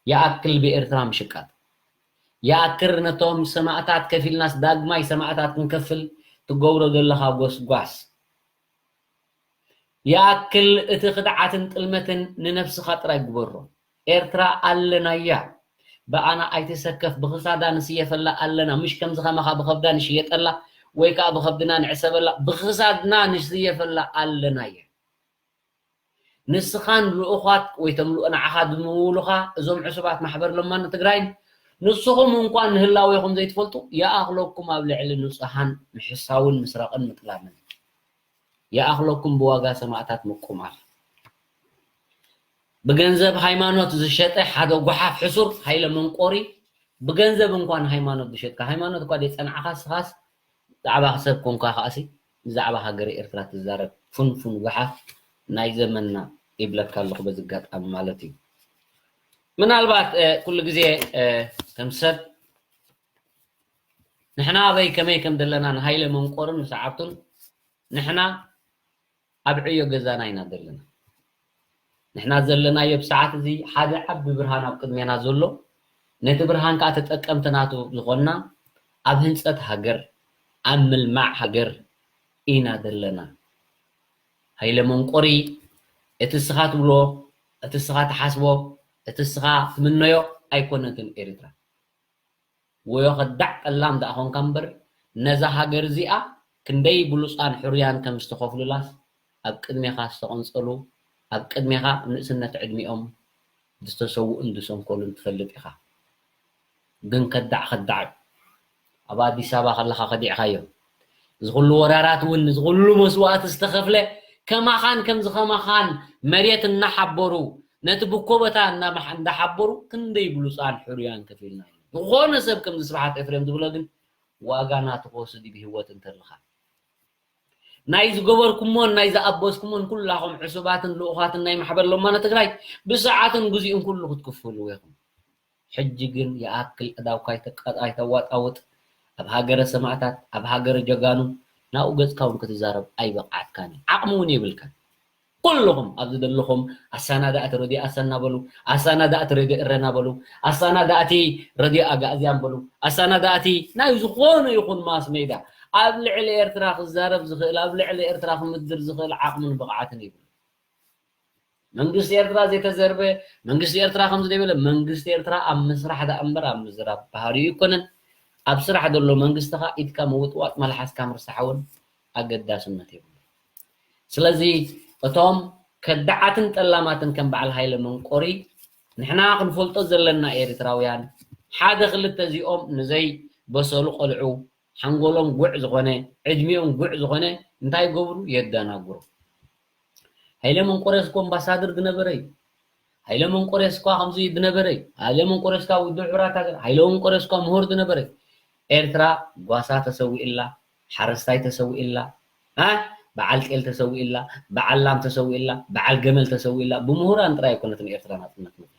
ይኣክል ብኤርትራ ምሽቃጥ፣ ይኣክል ነቶም ሰማእታት ከፊልናስ ዳግማይ ሰማእታት ክንከፍል ትገብሮ ዘለኻ ጎስጓስ፣ ይኣክል እቲ ክድዓትን ጥልመትን ንነብስኻ ጥራይ ግበሮ። ኤርትራ ኣለናያ። ብኣና ኣይትሰከፍ፣ ብኽሳዳ ንስየፈላ ኣለና። ምሽ ከምዚ ከማኻ ብኸብዳ ንሽየጠላ ወይ ከኣ ብኸብድና ንዕሰበላ፣ ብኽሳድና ንስየፈላ ኣለናያ። ንስኻን ልኡኻት ወይ ቶም ልኡ ንዓኻ ዝምውሉኻ እዞም ዕሱባት ማሕበር ለማኒ ትግራይን ንስኹም እንኳን ንህላዌኹም ዘይትፈልጡ ይኣኽለኩም ኣብ ልዕሊ ንጹሃን ምሕሳውን ምስራቕን ምጥላምን። ይኣኽለኩም ብዋጋ ሰማእታት ምቁማር። ብገንዘብ ሃይማኖት ዝሸጠ ሓደ ጓሓፍ ሕሱር ሃይለ መንቆሪ ብገንዘብ እንኳን ሃይማኖት ዝሸጥካ ሃይማኖት እኳ ደይጸናዕኻ ስኻስ ብዛዕባ ሰብ ኮንካ ከኣሲ ብዛዕባ ሃገረ ኤርትራ ትዛረብ ፍንፉን ጓሓፍ ናይ ዘመንና ይብለካ ኣለኹ በዚ ኣጋጣሚ ማለት እዩ። ምናልባት ኩሉ ግዜ ከም ሰብ ንሕና ኣበይ ከመይ ከም ዘለና ንሃይለ መንቆርን ንሰዓብቱን ንሕና ኣብ ዕዮ ገዛና ኢና ዘለና። ንሕና ዘለናዮ ብሰዓት እዚ ሓደ ዓቢ ብርሃን ኣብ ቅድሜና ዘሎ ነቲ ብርሃን ከኣ ተጠቀምቲ ናቱ ዝኾንና ኣብ ህንጸት ሃገር ኣብ ምልማዕ ሃገር ኢና ዘለና። ሃይለ መንቆሪ እቲ እስኻ ትብሎ እቲ እስኻ ትሓስቦ እቲ እስኻ ትምነዮ ኣይኮነትን ኤርትራ። ወዮ ከዳዕ ጠላም ደኣ ኾንካ እምበር ነዛ ሃገር እዚኣ ክንደይ ብሉጻን ሕሩያን ከም ዝተኸፍሉላስ ኣብ ቅድሜኻ ዝተቐንጸሉ ኣብ ቅድሜኻ ንእስነት ዕድሚኦም ዝተሰውኡን ዝሰንከሉን ትፈልጥ ኢኻ። ግን ከዳዕ ከዳዕ እዩ። ኣብ ኣዲስ ኣበባ ከለኻ ከዲዕኻዮ። እዚ ኩሉ ወራራት እውን፣ እዚ ኩሉ መስዋእቲ ዝተኸፍለ፣ ከማኻን ከምዚ ከማኻን መሬት እናሓበሩ፣ ነቲ ብኮበታ እናማሕ-፣ እንዳሓበሩ ክንደይ ብሉፃን ሕሩያን ከፊልና ኢና። ዝኾነ ሰብ ከምዚ ስብሓት ኤፍሬም ዝብሎ ግን ዋጋ ናቱ ክወስድ እዩ ብህይወት እንተለኻ። ናይ ዝገበርኩሞን ናይ ዝኣበስኩሞን ኩላኹም ዕሱባትን ልኡኻትን ናይ ማሕበር ለማኖ ትግራይ ብሰዓትን ግዚኡን ኩሉ ክትክፍልዎ ኢኹም። ሕጂ ግን ይኣክል፣ ኣእዳውካ ኣይተቃ-፣ ኣይተዋጣውጥ። ኣብ ሃገረ ሰማእታት፣ ኣብ ሃገረ ጀጋኑ ናብኡ ገጽካ እውን ክትዛረብ ኣይበቕዓትካን እዩ። ዓቕሚ እውን የብልካን። ኩልኹም ኣብዚ ዘለኹም ኣሰናዳእቲ ረድዮ ኣሰና በሉ፣ ኣሰናዳእቲ ረድዮ እረና በሉ፣ ኣሰናዳእቲ ረድዮ ኣጋእዝያን በሉ፣ ኣሰናዳእቲ ናይ ዝኾነ ይኹን ማስ ሜድያ ኣብ ልዕሊ ኤርትራ ክዛረብ ዝኽእል፣ ኣብ ልዕሊ ኤርትራ ክምድር ዝኽእል ዓቕምን ብቕዓትን የብሉ። መንግስቲ ኤርትራ ዘይተዘርበ፣ መንግስቲ ኤርትራ ከምዚ ዘይበለ፣ መንግስቲ ኤርትራ ኣብ ምስራሕ ደኣ እምበር ኣብ ምዝራብ ባህሪኡ ኣይኮነን። ኣብ ስራሕ ዘሎ መንግስቲ ኸኣ ኢድካ ምውጥዋጥ መልሓስካ ምርሳሕ እውን ኣገዳስነት የብሉን። ስለዚ እቶም ከዳዓትን ጠላማትን ከም በዓል ሃይለ መንቆሪ ንሕና ክንፈልጦ ዘለና ኤርትራውያን ሓደ ክልተ እዚኦም ንዘይበሰሉ ቆልዑ ሓንጎሎም ጉዕ ዝኾነ ዕድሚኦም ጉዕ ዝኾነ እንታይ ይገብሩ? የደናግሩ። ሃይለ መንቆሬስ እኮ ኣምባሳደር ዝነበረ እዩ። ሃይለ መንቆሬስ እኳ ከምዚ ዝነበረ እዩ። ሃይለ መንቆሬስ እኳ ውድብ ሕቡራት ሃገር፣ ሃይለ መንቆሬስ እኳ ምሁር ዝነበረ እዩ። ኤርትራ ጓሳ ተሰዊእላ፣ ሓረስታይ ተሰዊእላ፣ እ? በዓል ጤል ተሰዊእላ፣ በዓል ላም ተሰዊእላ፣ በዓል ገመል ተሰዊእላ። ብምሁራን ጥራይ ኣይኮነትን ኤርትራ ናጽነት መጽያ።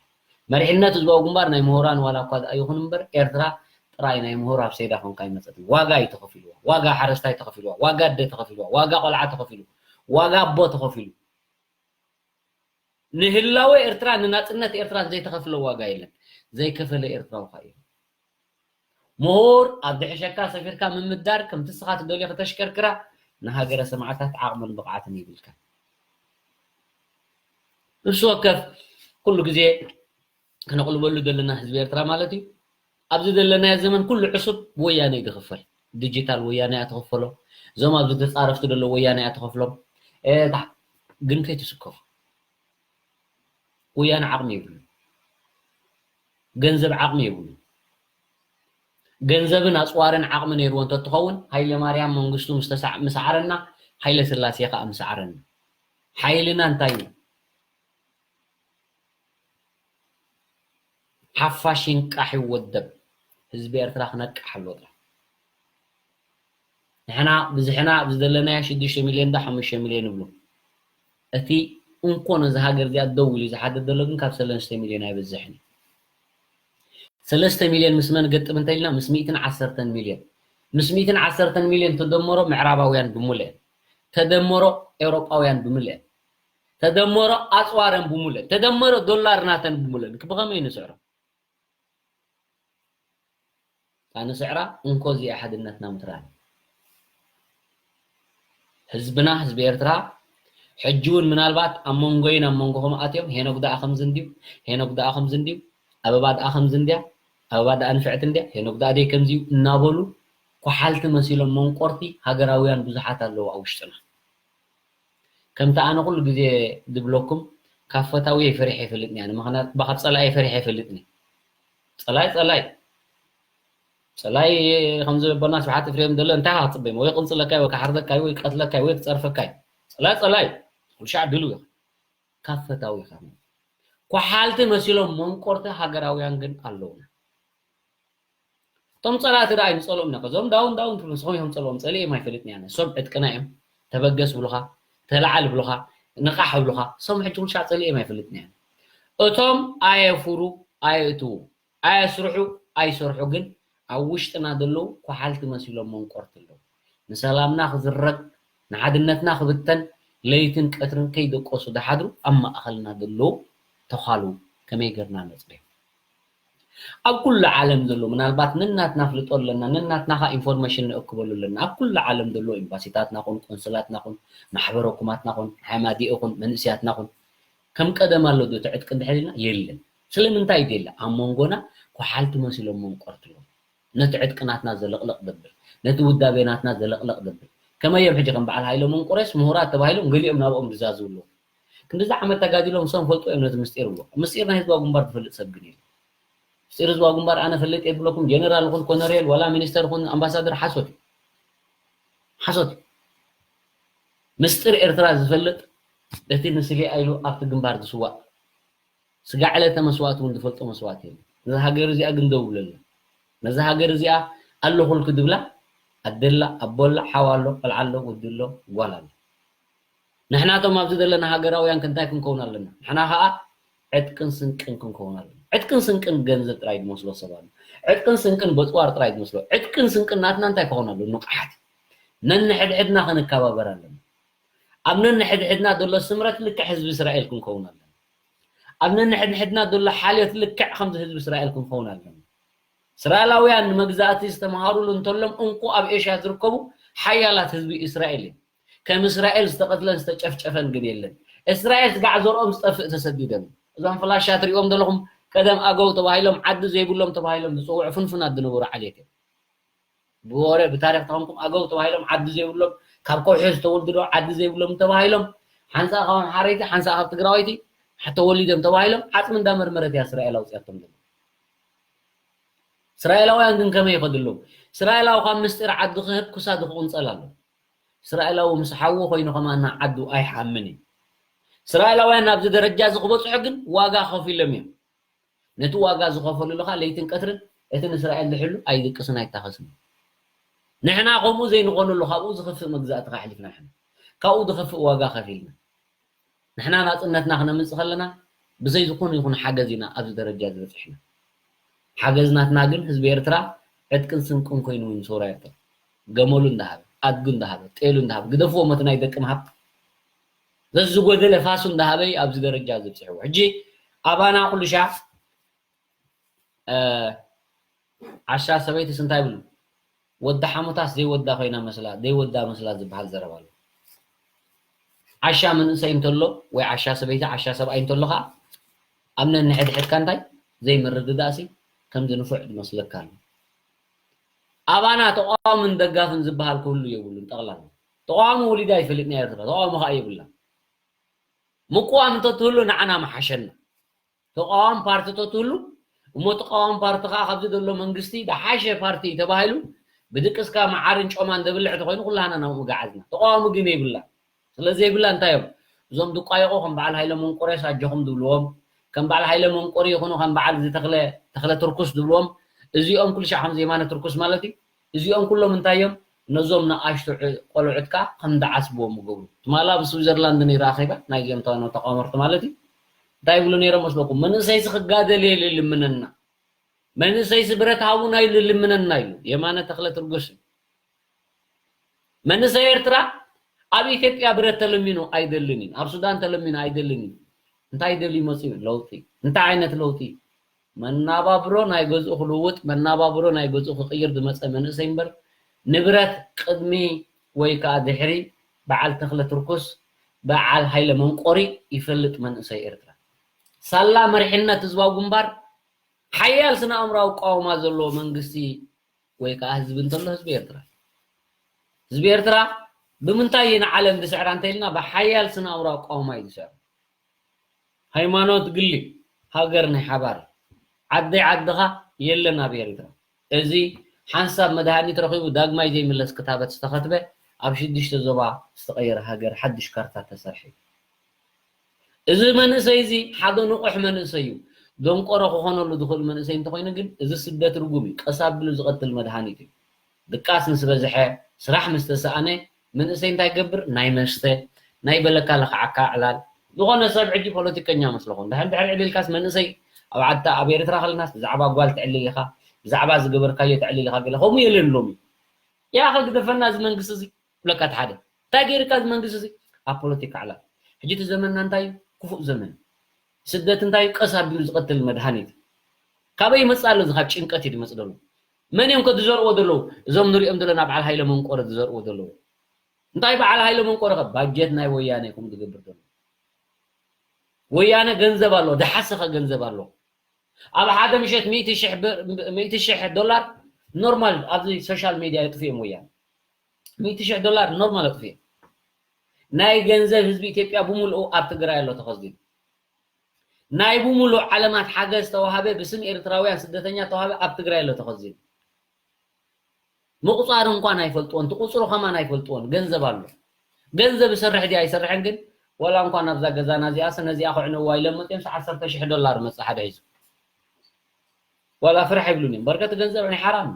መሪሕነት ህዝባዊ ግንባር ናይ ምሁራን ዋላ እኳ ይኹን እምበር ኤርትራ ጥራይ ናይ ምሁር ኣብ ሰይዳ ኮንካ ኣይመጸትን። ዋጋ እዩ ተኸፊልዋ። ዋጋ ሓረስታይ ተኸፊልዋ። ዋጋ ኣደ ተኸፊልዋ። ዋጋ ቆልዓ ተኸፊሉ። ዋጋ ኣቦ ተኸፊሉ። ንህላወ ኤርትራ፣ ንናጽነት ኤርትራ ዘይተኸፍለ ዋጋ የለን። ዘይከፈለ ኤርትራዊ ኸኣ የለን። ምሁር ኣብ ድሕሸካ ሰፊርካ ምምዳር፣ ከምቲ ንስኻ ትደልዮ ከተሽከርክራ፣ ንሃገረ ሰማእታት ዓቕምን ብቕዓትን የብልካን። ነፍሲ ወከፍ ኩሉ ግዜ ክነቕልበሉ ዘለና ህዝቢ ኤርትራ ማለት እዩ። ኣብዚ ዘለናዮ ዘመን ኩሉ ዕሱብ ብወያነ እዩ ዝኽፈል። ዲጂታል ወያነ እያ ትኽፈሎ። እዞም ኣብዚ ተጻረፍቲ ዘለዉ ወያነ እያ ትኸፍሎም። እ፣ ታ-፣ ግን ከይትስከፉ። ወያነ ዓቕሚ የብሉን። ገንዘብ ዓቕሚ የብሉን። ገንዘብን ኣጽዋርን ዓቕሚ ነይርዎ እንተትኸውን፣ ሃይለማርያም መንግስቱ ምስ ተሳዕ-፣ ምስ ሰዓረና፣ ሃይለ ስላሴ ከኣ ምስ ሰዓረና። ሓይልና እንታይ እዩ? ሓፋሽ ይንቃሕ ይወደብ። ህዝቢ ኤርትራ ክነቅሕ ኣለዎ ጥራሕ። ንሕና ብዝሕና ኣብዚ ዘለናዮ ሽዱሽተ ሚልዮን ዶ ሓሙሽተ ሚልዮን ይብሉ። እቲ እንኮ ነዚ ሃገር እዚኣ ደው ኢሉ ዝሓድር ዘሎ ግን ካብ ሰለስተ ሚልዮን ኣይበዝሕን እዩ። ሰለስተ ሚልዮን ምስ መን ገጥም እንተኢልና፣ ምስ ሚእትን ዓሰርተን ሚልዮን። ምስ ሚእትን ዓሰርተን ሚልዮን ተደመሮ ምዕራባውያን ብምልአን፣ ተደመሮ ኤውሮጳውያን ብምልአን፣ ተደመሮ ኣጽዋረን ብምልአን፣ ተደመሮ ዶላር ናተን ብምልአን፣ ብኸመይ ንስዕሮ? እታ ንስዕራ እንኮ እዚኣ ሓድነትና ምትራር። ህዝብና፣ ህዝቢ ኤርትራ፣ ሕጂ እውን ምናልባት ኣብ መንጎይን ኣብ መንጎኹም ኣትዮም፣ ሄኖክ ደኣ ከምዚ እንድዩ፣ ሄኖክ ደኣ ከምዚ እንድዩ፣ ኣበባ ደኣ ከምዚ እንድያ፣ ኣበባ ደኣ ንፍዕቲ እንድያ፣ ሄኖክ ደኣ ደይ ከምዚ እዩ እናበሉ፣ ኳሓልቲ መሲሎም መንቆርቲ ሃገራውያን ብዙሓት ኣለዉ ኣብ ውሽጥና። ከምቲ ኣነ ኩሉ ግዜ ዝብለኩም፣ ካብ ፈታውየይ ፈሪሐ ኣይፈልጥን እየ። ኣነ ምኽንያት፣ ካብ ጸላእየ ፈሪሐ ኣይፈልጥን እየ። ጸላይ፣ ጸላይ። ጸላይ ከም ዝበልና ስብሓት ኤፍሬም ዘሎ እንታይ ክትጽበይ? ወይ ቅንጽለካይ፣ ወይ ክሓርደካይ፣ ወይ ክቀትለካይ፣ ወይ ክጸርፈካይ። ጸላይ፣ ጸላይ። ኩሉ ሻዕ ድልው ኢኻ። ካብ ፈታዊኻ። ኳሓልቲ መሲሎም መንቆርቲ ሃገራውያን ግን ኣለውና። እቶም ጸላእቲ ደኣ ኣይንጸልኦም ኢና። እዞም ዳውን ዳውን ትብሉ ንስኹም ኢኹም ጸልኦም። ጸሊኦም ኣይፈልጥን እየ ኣነ። እሶም ዕጥቅና እዮም። ተበገስ ብሉኻ፣ ተላዓል ብሉኻ፣ ንቓሕ ብሉኻ። እሶም ሕጂ ኩሉ ሻዕ ጸሊኦም ኣይፈልጥን እየ ኣነ። እቶም ኣየፉሩ፣ ኣየእትዉ፣ ኣየስርሑ፣ ኣይሰርሑ ግን ኣብ ውሽጥና ዘለዉ ኳሓልቲ መሲሎም መንቆርቲ ኣለዉ። ንሰላምና ክዝረግ፣ ንሓድነትና ክብተን ለይትን ቀትርን ከይደቀሱ ዝሓድሩ ኣብ ማእኸልና ዘለዉ ተዃሉ ከመይ ጌርና ነጽርዮም? ኣብ ኩሉ ዓለም ዘሎ፣ ምናልባት ነናትና ፍልጦ ኣለና፣ ነናትና ኸኣ ኢንፎርሜሽን ንእክበሉ ኣለና። ኣብ ኩሉ ዓለም ዘሎ ኤምባሲታትና ኹን፣ ቆንስላትና ኹን፣ ማሕበረ ኩማትና ኹን፣ ሃይማዲኤ ኹን፣ መንእስያትና ኹን፣ ከም ቀደም ኣሎ ዶ እቲ ዕጥቂ እንድሕር ኢልና? የለን። ስለምንታይ ደለ? ኣብ መንጎና ኳሓልቲ መሲሎም መንቆርቲ ኣለዉ። ነቲ ዕጥቂ ናትና ዘለቕለቕ ዘብል፣ ነቲ ውዳቤ ናትና ዘለቕለቕ ዘብል። ከመይ እዮም ሕጂ ከም በዓል ሃይለ መንቆሬስ ምሁራት ተባሂሎም ገሊኦም ናብኦም ዝዛዝቡ ኣለዉ። ክንድዚ ዓመት ተጋዲሎም ንሶም ፈልጡ እዮም ነቲ ምስጢር ይብሉ። ምስጢር ናይ ህዝባዊ ግንባር ዝፈልጥ ሰብ ግን የለን። ምስጢር ህዝባዊ ግንባር ኣነ ፈልጥ እየ ዝብለኩም ጀነራል ይኹን ኮነሬል ዋላ ሚኒስተር ይኹን ኣምባሳደር ሓሶት እዩ። ሓሶት እዩ። ምስጢር ኤርትራ ዝፈልጥ እቲ ንስሌኣ ኢሉ ኣብቲ ግንባር ዝስዋእ ስጋዕ ዕለተ መስዋእቲ እውን ዝፈልጦ መስዋእቲ የለን። ነዛ ሃገር እዚኣ ግን ደው ብለላ። ነዛ ሃገር እዚኣ ኣለኹልኪ ድብላ ኣደላ ኣቦላ ሓው ኣሎ ቆልዓ ኣሎ ወዲ ኣሎ ጓል ኣሎ። ንሕናቶም ኣብዚ ዘለና ሃገራውያን ክንታይ ክንከውን ኣለና? ንሕና ከዓ ዕጥቅን ስንቅን ክንከውን ኣለና። ዕጥቅን ስንቅን ገንዘብ ጥራይ ዝመስሎ ሰብ ኣሎ። ዕጥቅን ስንቅን በፅዋር ጥራይ ዝመስሎ። ዕጥቅን ስንቅን ናትና እንታይ ክኸውን ኣሎ? ንቕሓት። ነንሕድሕድና ክንከባበር ኣለና። ኣብ ነንሕድሕድና ዘሎ ስምረት ልክዕ ህዝቢ እስራኤል ክንከውን ኣለና። ኣብ ነንሕድሕድና ዘሎ ሓልዮት ልክዕ ከምዚ ህዝቢ እስራኤል ክንከውን ኣለና። እስራኤላውያን ንመግዛእቲ ዝተምሃሩሉ እንተሎም እንቁ ኣብ ኤሽያ ዝርከቡ ሓያላት ህዝቢ እስራኤል እዮም። ከም እስራኤል ዝተቐትለን ዝተጨፍጨፈን ግን የለን። እስራኤል ስጋዕ ዘርኦም ዝጠፍእ ተሰዲዶም እዮም። እዞም ፍላሻ ትሪእዎም ዘለኹም ቀደም ኣገው ተባሂሎም ዓዲ ዘይብሎም ተባሂሎም ዝፅውዑ ፍንፉናት ዝነበሩ ዓሌት እዮም። ብወረ ብታሪክ ተኾንኩም ኣገው ተባሂሎም ዓዲ ዘይብሎም ካብ ከውሒ ዝተወልዱ ዶ ዓዲ ዘይብሎም ተባሂሎም ሓንሳእ ካብ ኣምሓረይቲ ሓንሳእ ካብ ትግራወይቲ ተወሊዶም ተባሂሎም ዓፅሚ እንዳመርመረት እያ እስራኤል ኣውፅያቶም ዘሎ። እስራኤላውያን ግን ከመይ ይኸዱ ኣለዉ? እስራኤላዊ ካብ ምስጢር ዓዲ ክህብ ክሳዱ ክቕንፀል ኣሎ። እስራኤላዊ ምስ ሓዉ ኮይኑ ከማና ዓዱ ኣይሓምን እዩ። እስራኤላውያን ናብዚ ደረጃ እዚ ክበፅሑ ግን ዋጋ ከፊሎም እዮም። ነቲ ዋጋ ዝኸፈልሉ ኸዓ ለይትን ቀትርን እቲ ንእስራኤል ዝሕሉ ኣይድቅስን ኣይታኸስን። ንሕና ከምኡ ዘይንኾነሉ ካብኡ ዝኸፍእ መግዛእቲ ከሕሊፍና ንሕና ካብኡ ዝኸፍእ ዋጋ ከፊልና ንሕና ናጽነትና ክነምጽእ ከለና ብዘይ ዝኾነ ይኹን ሓገዝ ኢና ኣብዚ ደረጃ ዝበጽሕና። ሓገዝ ናትና ግን ህዝቢ ኤርትራ ዕጥቅን ስንቅን ኮይኑ እዩ ንሰውራ ኤርትራ። ገመሉ እንዳሃበ፣ ኣድጉ እንዳሃበ፣ ጤሉ እንዳሃበ፣ ግደፍዎም እቲ ናይ ደቂ ምሃብ። ዘዝጎደለ ፋሱ እንዳሃበ እዩ ኣብዚ ደረጃ ዘብጽሕዎ። ሕጂ ኣባና ኩሉ ሻዕ ዓሻ ሰበይትስ እንታይ ይብሉ? ወዲ ሓሙታስ ዘይወዳ ኮይና መስላ፣ ዘይወዳ መስላ ዝበሃል ዘረባ ኣሎ። ዓሻ መንእሰይ እንተሎ ወይ ዓሻ ሰበይቲ፣ ዓሻ ሰብኣይ እንተሎ ከዓ ኣብ ነንሕድሕድካ እንታይ ዘይምርድዳእሲ ከምዚ ንፉዕ ዝመስለካ ኣሎ። ኣባና ተቃዋምን ደጋፍን ዝበሃል ክህሉ የብሉን። ጠቕላላ ተቃዋሚ ወሊዳ ኣይፈልጥን እያ ኤርትራ። ተቃዋሚ ከዓ የብላን። ምቁዋም እንተትህሉ ንዓና ምሓሸና። ተቃዋሚ ፓርቲ ተትህሉ እሞ ተቃዋሚ ፓርቲ ከዓ ካብዚ ዘሎ መንግስቲ ዝሓሸ ፓርቲ እዩ ተባሂሉ ብድቅስካ መዓርን ጮማን ዘብልዕ ተኮይኑ ኩላህና ናብኡ ምገዓዝና። ተቃዋሚ ግን የብላ። ስለዘይብላ እንታይ እዮም እዞም ድቋየቆ ከም በዓል ሃይለ መንቆሬስ ኣጆኹም ዝብልዎም፣ ከም በዓል ሃይለ መንቆሪ ይኹኑ ከም በዓል ዝተክለ ተክለ ትርኩስ ዝብልዎም እዚኦም ኩሉ ሻዕ ከም የማነ ትርኩስ ማለት እዩ። እዚኦም ኩሎም እንታይ እዮም ነዞም ንኣሽቱ ቆልዑት ከዓ ከም ዝዓስብዎም ይገብሩ። ትማል ኣብ ስዊዘርላንድ ነይረ ኣኼባ ናይዚኦም ተቃወምርቲ ማለት እዩ። እንታይ ይብሉ ነይሮም መስለኩም? መንእሰይሲ ክጋደል እየ ልልምነና፣ መንእሰይሲ ብረት ሃቡና እዩ ልልምነና ይብሉ። የማነ ተክለ ትርጉስ መንእሰይ ኤርትራ ኣብ ኢትዮጵያ ብረት ተለሚኑ ኣይደልን እዩ፣ ኣብ ሱዳን ተለሚኑ ኣይደልን እዩ። እንታይ ደልዩ መፅኡ? ለውጢ። እንታይ ዓይነት ለውጢ? መናባብሮ ናይ ገዝኡ ክልውጥ፣ መናባብሮ ናይ ገዝኡ ክቕይር ዝመፀ መንእሰይ እምበር ንብረት ቅድሚ ወይ ከዓ ድሕሪ በዓል ተክለ ትርኩስ በዓል ሃይለ መንቆሪ ይፈልጥ መንእሰይ ኤርትራ። ሳላ መሪሕነት ህዝባዊ ግንባር ሓያል ስነ ኣእምራዊ ቃውማ ዘለዎ መንግስቲ ወይ ከዓ ህዝቢ እንተሎ ህዝቢ ኤርትራ። ህዝቢ ኤርትራ ብምንታይ እዩ ንዓለም ዝስዕራ እንተኢልና ብሓያል ስነ ኣእምራዊ ቃውማ እዩ ዝስዕር። ሃይማኖት ግሊ፣ ሃገር ናይ ሓባር። ዓደይ ዓድኻ የለን ኣብ ኤርትራ። እዚ ሓንሳብ መድሃኒት ረኺቡ ዳግማይ ዘይምለስ ክታበት ዝተኸትበ ኣብ ሽዱሽተ ዞባ ዝተቐየረ ሃገር ሓድሽ ካርታ ተሰርሐ እዩ። እዚ መንእሰይ እዚ ሓደ ንቑሕ መንእሰይ እዩ። ደንቆሮ ክኾነሉ ዝኽእል መንእሰይ እንተኾይኑ ግን እዚ ስደት ርጉም እዩ። ቀስ ኣቢሉ ዝቐትል መድሃኒት እዩ። ድቃስ ምስ በዝሐ፣ ስራሕ ምስ ተሰኣነ፣ መንእሰይ እንታይ ይገብር? ናይ መስተ፣ ናይ በለካ ለኽዓካ ዕላል። ዝኾነ ሰብ ሕጂ ፖለቲከኛ መስለኹም። ድሕር ድሕር ዕሊልካስ መንእሰይ ኣብ ዓድታ ኣብ ኤርትራ ከለናስ ብዛዕባ ጓል ትዕልል ኢኻ፣ ብዛዕባ ዝገበርካዮ ትዕልል ኢኻ ገለ ከምኡ የለን ሎሚ። ያኸ ግደፈና እዚ መንግስቲ እዚ ብለካ እቲ ሓደ። እንታይ ገይርካ እዚ መንግስቲ እዚ? ኣብ ፖለቲካ ዕላል። ሕጂ እቲ ዘመንና እንታይ እዩ? ክፉእ ዘመን። ስደት እንታይ እዩ? ቀስ ኣቢሉ ዝቐትል መድሃኒት። ካበይ ይመጽእ ኣሎ? እዚ ካብ ጭንቀት እዩ ዝመጽእ ዘሎ። መን እዮም ከ ዝዘርዎ ዘለዉ? እዞም ንሪኦም ዘለና በዓል ሃይለ መንቆረ ዝዘርዎ ዘለዉ። እንታይ በዓል ሃይለ መንቆረ ከ? ባጀት ናይ ወያነ ይኹም ዝገብር ዘሎ። ወያነ ገንዘብ ኣሎ፣ ዝሓሰኸ ገንዘብ ኣሎ። ኣብ ሓደ ምሸት ሚእቲ ሽሕ ብር-፣ ሚእቲ ሽሕ ዶላር ኖርማል ኣብዚ ሶሻል ሚድያ የጥፍኦም ወያነ። ሚእቲ ሽሕ ዶላር ኖርማል ኣጥፍኦም። ናይ ገንዘብ ህዝቢ ኢትዮጵያ ብምልኡ ኣብ ትግራይ ኣሎ ተኸዚኑ። ናይ ብምሉእ ዓለማት ሓገዝ ተዋሃበ፣ ብስም ኤርትራውያን ስደተኛ ተዋሃበ ኣብ ትግራይ ኣሎ ተኸዚኑ። ምቑፃር እንኳን ኣይፈልጥዎን፣ ትቑፅሩ ከማን ኣይፈልጥዎን። ገንዘብ ኣሎ። ገንዘብ ይሰርሕ ድዩ ኣይሰርሕን ግን፣ ወላ እንኳን ኣብዛ ገዛና እዚኣስ ነዚኣ ክዕንዋ ኢሎም መፅዮም፣ ዓሰርተ ሽሕ ዶላር መፅእ ሓደ ሒዙ። ዋላ ፍራሕ ይብሉን እዮም። በርከት ገንዘብ ናይ ሓራም።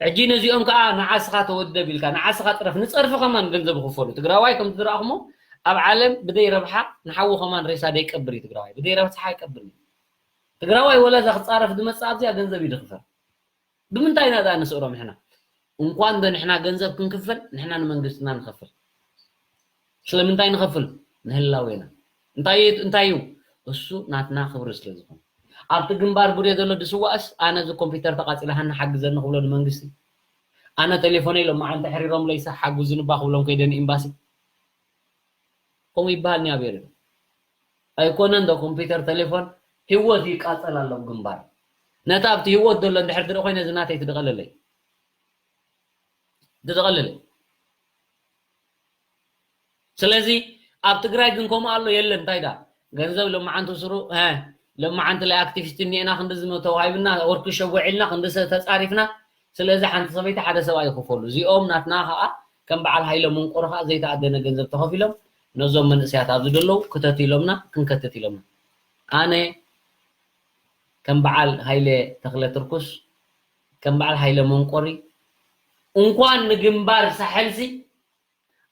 ሕጂ ነዚኦም ከዓ ንዓስኻ ተወደብ ኢልካ፣ ንዓስኻ ፅረፍ፣ ንፀርፊ ከማን ገንዘብ ይኽፈሉ። ትግራዋይ ከምቲ ዝረኣኹሞ ኣብ ዓለም ብደይ ረብሓ ንሓዉ ከማን ሬሳ ደይቀብር እዩ ትግራዋይ። ብደይ ረብሓ ኣይቀብርን እዩ። ትግራዋይ ወላ እዛ ክፃረፍ ዝመፅእ ኣብዚኣ ገንዘብ እዩ ዝኽፈል። ብምንታይ ኢና ደኣ ንስእሮም ንሕና? እንኳን ዶ ንሕና ገንዘብ ክንክፈል፣ ንሕና ንመንግስትና ንኸፍል። ስለምንታይ ንኸፍል? ንህላዌና። እንታይ እዩ፣ እንታይ እዩ? እሱ ናትና ክብሪ ስለ ዝኾነ። ኣብቲ ግንባር ጉሬ ዘሎ ድስዋእስ፣ ኣነ እዚ ኮምፒውተር ተቃጺላ ሃኒ ሓግዘኒ ክብሎ ንመንግስቲ። ኣነ ቴሌፎነይ ኢሎም መዓንቲ ሕሪሮምለይሳ ሓጉዝኒ እባ ክብሎም ከይደ ንኤምባሲ። ከምኡ ይበሃል ኒ ኣብ ኤርትራ። ኣይኮነን ዶ ኮምፒውተር፣ ቴሌፎን፣ ህይወት ይቃጸል ኣሎ ኣብ ግንባር። ነታ ኣብቲ ህይወት ዘሎ እንድሕር ትርኢ ኮይነ እዚ ናተይ ትድቐለለይ። ትድቐለለይ። ስለዚ ኣብ ትግራይ ግን ከምኡ ኣሎ የለን። እንታይ ዳ ገንዘብ ሎማዓንቲ ስሩ፣ እ፣ ሎማዓንቲ ላይ ኣክቲቪስት እኒኤና ክንዲ ዝመ-፣ ተዋሂብና፣ ወርክሾፕ ውዒልና፣ ክንዲ ሰ-፣ ተጻሪፍና። ስለዚ ሓንቲ ሰበይቲ ሓደ ሰብኣይ ይኽፈሉ። እዚኦም ናትና ኸኣ ከም በዓል ሃይለ መንቆሪ ኸኣ ዘይተኣደነ ገንዘብ ተኸፊሎም ነዞም መንእሰያት ኣብዚ ዘለዉ ክተት ኢሎምና፣ ክንከትት ኢሎምና። ኣነ ከም በዓል ሃይለ ተኽለ ትርኩስ፣ ከም በዓል ሃይለ መንቆሪ፣ እንኳን ንግንባር ሳሕልሲ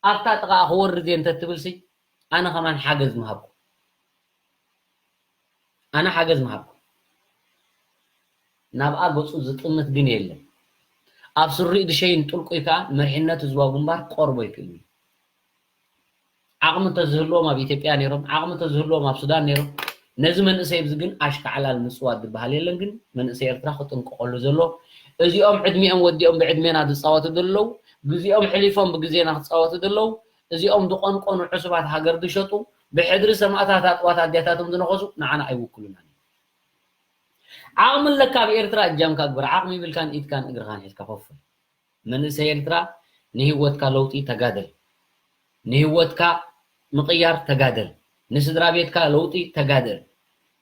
ኣብታ ጥቓ ክወርድ እየ እንተትብልሲ፣ ኣነ ከማን ሓገዝ ምሃብኩ። ኣነ ሓገዝ ምሃብኩ። ናብኣ ገጹ ዝጥምት ግን የለን። ኣብ ስሪኡ ዝሸይን ጥልቁይ ከኣ መሪሕነት ህዝባዊ ግንባር ክቐርቦ ኣይክእልን እዩ። ዓቕሚ እንተዝህልዎም ኣብ ኢትዮጵያ ነይሮም፣ ዓቕሚ እንተዝህልዎም ኣብ ሱዳን ነይሮም። ነዚ መንእሰይ እዚ ግን ኣሽካዕላል ምጽዋት ዝበሃል የለን። ግን መንእሰይ ኤርትራ ክጥንቀቐሉ ዘሎ፣ እዚኦም ዕድሚኦም ወዲኦም ብዕድሜና ዝጻወቱ ዘለዉ፣ ግዜኦም ሕሊፎም ብግዜና ክጻወቱ ዘለዉ፣ እዚኦም ዝቐንቀኑ ዕሱባት ሃገር ዝሸጡ፣ ብሕድሪ ሰማእታት ኣጥዋት ኣዴታቶም ዝነኸሱ ንዓና ኣይውክሉናን እዮም። ዓቕሚ ኣለካ ኣብ ኤርትራ እጃምካ ግበር፣ ዓቕሚ ይብልካን ኢድካን እግርኻን ሒዝካ ኮፍ በል። መንእሰይ ኤርትራ ንህይወትካ ለውጢ ተጋደል። ንህይወትካ ምቕያር ተጋደል። ንስድራ ቤትካ ለውጢ ተጋደል።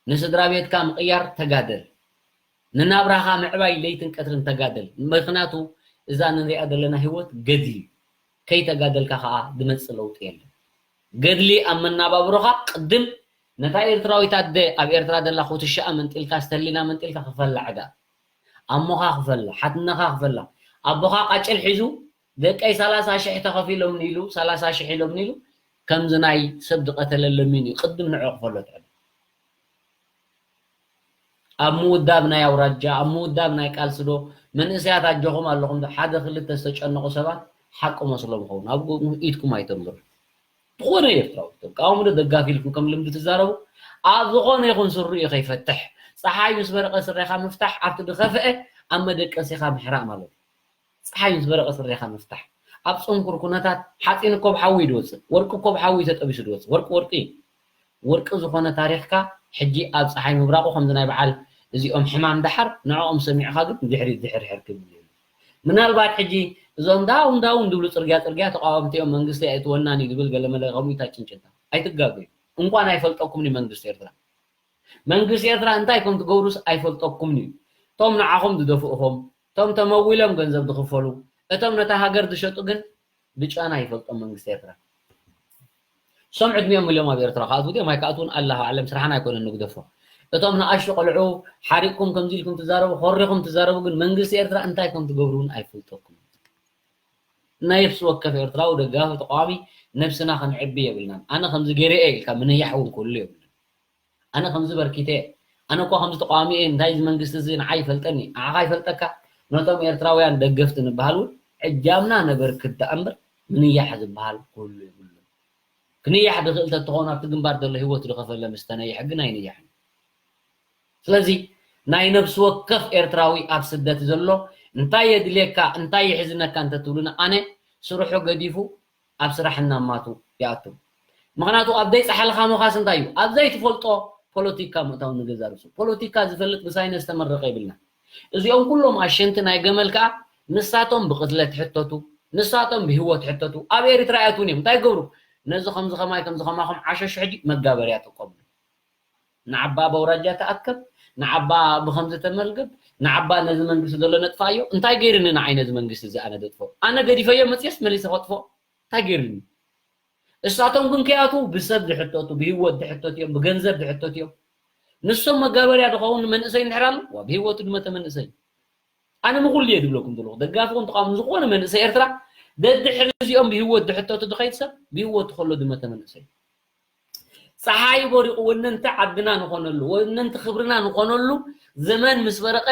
ንስድራ ቤትካ ምቕያር ተጋደል። ንናብራኻ ምዕባይ ለይትን ቀትርን ተጋደል። ምኽንያቱ እዛ ንሪኣ ዘለና ህይወት ገድሊ እዩ። ከይተጋደልካ ኸኣ ዝመጽእ ለውጢ የለን። ገድሊ ኣብ መናባብሮኻ ቅድም ነታ ኤርትራዊት ኣደ ኣብ ኤርትራ ዘላ ኩትሻኣ መንጢልካ፣ ስተሊና መንጢልካ ክፈላ ዕዳ። ኣሞኻ ክፈላ፣ ሓትነኻ ክፈላ። ኣቦኻ ቃጭል ሒዙ ደቀይ ሰላሳ ሽሕ ተኸፊሎምኒ ኢሉ፣ ሰላሳ ሽሕ ኢሎምኒ ኢሉ ከምዚ ናይ ሰብ ዝቐተለ ለሚኑ እዩ ቅድም ንዕኡ ክፈሎ ትዕድም። ኣብ ምውዳብ ናይ ኣውራጃ፣ ኣብ ምውዳብ ናይ ቃልሲ ዶ መንእሰያት ኣጆኹም ኣለኹም ዶ? ሓደ ክልተ ዝተጨነቑ ሰባት ሓቂ መስሎም ይኸውን። ኣብ ጎድኑ ኢድኩም ኣይተንብሩ። ዝኾነ ኤርትራዊ ተቃውሞ ዶ ደጋፊ ኢልኩም ከም ልምዲ ትዛረቡ፣ ኣብ ዝኾነ ይኹን ስሪኡ ከይፈትሕ፣ ጸሓይ ምስ በረቐ ስረኻ ምፍታሕ ኣብቲ ዝኸፍአ ኣብ መደቀሲኻ ምሕራቕ ማለት እዩ። ጸሓይ ምስ በረቐ ስረኻ ምፍታሕ። ኣብ ጽንኩር ኩነታት ሓጺን እኮ ብሓዊ እዩ ዝወጽእ፣ ወርቂ እኮ ብሓዊ እዩ ተጠቢሱ ዝወጽእ። ወርቂ ወርቂ እዩ። ወርቂ ዝኾነ ታሪኽካ ሕጂ ኣብ ጸሓይ ምብራቑ ከምዚ ናይ በዓል እዚኦም ሕማም ደሓር ንዕኦም ሰሚዕኻ ግን ድሕሪት ድሕር ሕር ክብል እዩ። ምናልባት ሕጂ እዞም ዳውን ዳውን ዝብሉ ጽርግያ ጽርግያ ተቃወምቲ እዮም መንግስቲ ኣይእትወናን እዩ ዝብል ገለመለ ከምኡ እዩ እታ ጭንጭልታ። ኣይትጋገዩ። እንኳን ኣይፈልጠኩምን እዩ መንግስቲ ኤርትራ። መንግስቲ ኤርትራ እንታይ ከም ትገብሩስ ኣይፈልጠኩምን እዩ። እቶም ንዓኹም ዝደፍእኹም፣ እቶም ተመዊሎም ገንዘብ ዝኽፈሉ፣ እቶም ነታ ሃገር ዝሸጡ ግን ብጫና ይፈልጦም መንግስቲ ኤርትራ። እሶም ዕድሚኦም ኢሎም ኣብ ኤርትራ ክኣትዉ ድዮም ኣይክኣትዉን ኣላሁ ኣዕለም፣ ስራሕና ኣይኮነን ንግደፎ። እቶም ንኣሽቱ ቆልዑ ሓሪቕኩም ከምዚ ኢልኩም ትዛረቡ፣ ኮሪኹም ትዛረቡ ግን መንግስቲ ኤርትራ እንታይ ከም ትገብሩ እውን ኣይፈልጠኩም። ናይ ነፍሲ ወከፍ ኤርትራዊ ደጋፊ ተቃዋሚ ነብስና ክንዕቢ የብልናን። ኣነ ከምዚ ገይረ እየ ኢልካ ምንያሕ እውን ክህሉ የብሉን። ኣነ ከምዚ በርኪተ፣ ኣነ እኮ ከምዚ ተቃዋሚ እየ፣ እንታይ እዚ መንግስቲ እዚ ንዓይ ይፈልጠኒ፣ ንዓኻ ይፈልጠካ፣ ነቶም ኤርትራውያን ደገፍቲ ንበሃል እውን ዕጃምና ነበርክት ደኣ እምበር ምንያሕ ዝበሃል ክህሉ የብሉን። ክንያሕ ዝኽእል ተትኾኑ ኣብቲ ግንባር ዘሎ ህይወት ዝኸፈለ ምስ ተነይሐ ግን ኣይንያሕን። ስለዚ ናይ ነብሲ ወከፍ ኤርትራዊ ኣብ ስደት ዘሎ እንታይ የድልየካ፣ እንታይ ይሕዝነካ እንተትብሉና ኣነ ስርሑ ገዲፉ ኣብ ስራሕ እናማቱ ይኣቱ። ምኽንያቱ ኣብ ዘይጸሓልካ ምኻስ እንታይ እዩ? ኣብ ዘይትፈልጦ ፖለቲካ ምእታው ንገዛ ርእሱ። ፖለቲካ ዝፈልጥ ብሳይነስ ዝተመረቐ የብልና። እዚኦም ኩሎም ኣሸንቲ ናይ ገመል ከኣ ንሳቶም ብቕትለት ሕተቱ፣ ንሳቶም ብህይወት ሕተቱ። ኣብ ኤርትራ ይኣትዉን እዮም። እንታይ ይገብሩ? ነዚ ከምዚ ከማይ ከምዚ ከማኹም ዓሸሹ ሕጂ መጋበርያ ጥቀምሉ። ንዓባ በውራጃ ተኣከብ፣ ንዓባ ብኸምዚ ተመልገብ፣ ንዓባ ነዚ መንግስቲ ዘሎ ነጥፋዮ። እንታይ ገይርኒ ንዓይ ነዚ መንግስቲ እዚ ኣነ ደጥፎ? ኣነ ገዲፈዮ መፅየስ መሊሰ ከጥፎ? እንታይ ገይርኒ? እሳቶም ግን ከይኣትዉ ብሰብ ዝሕተቱ፣ ብህይወት ዝሕተቱ እዮም፣ ብገንዘብ ዝሕተቱ እዮም። ንሶም መጋበርያ ዝኸውን መንእሰይ እንድሕር ኣሎ፣ ዋ፣ ብህይወቱ ዝመተ መንእሰይ። ኣነ ምኹሉ እየ ዝብለኩም ዘለኹ፣ ደጋፊ ኹን ተቃውሞ ዝኾነ መንእሰይ ኤርትራ፣ ደድሕሪ እዚኦም ብህይወት ዝሕተቱ ዝኸይድ ሰብ፣ ብህይወቱ ከሎ ዝመተ መንእሰይ። ፀሓይ በሪቑ ወነንቲ ዓድና ንኾነሉ፣ ወነንቲ ክብርና ንኾነሉ ዘመን ምስ በረቐ፣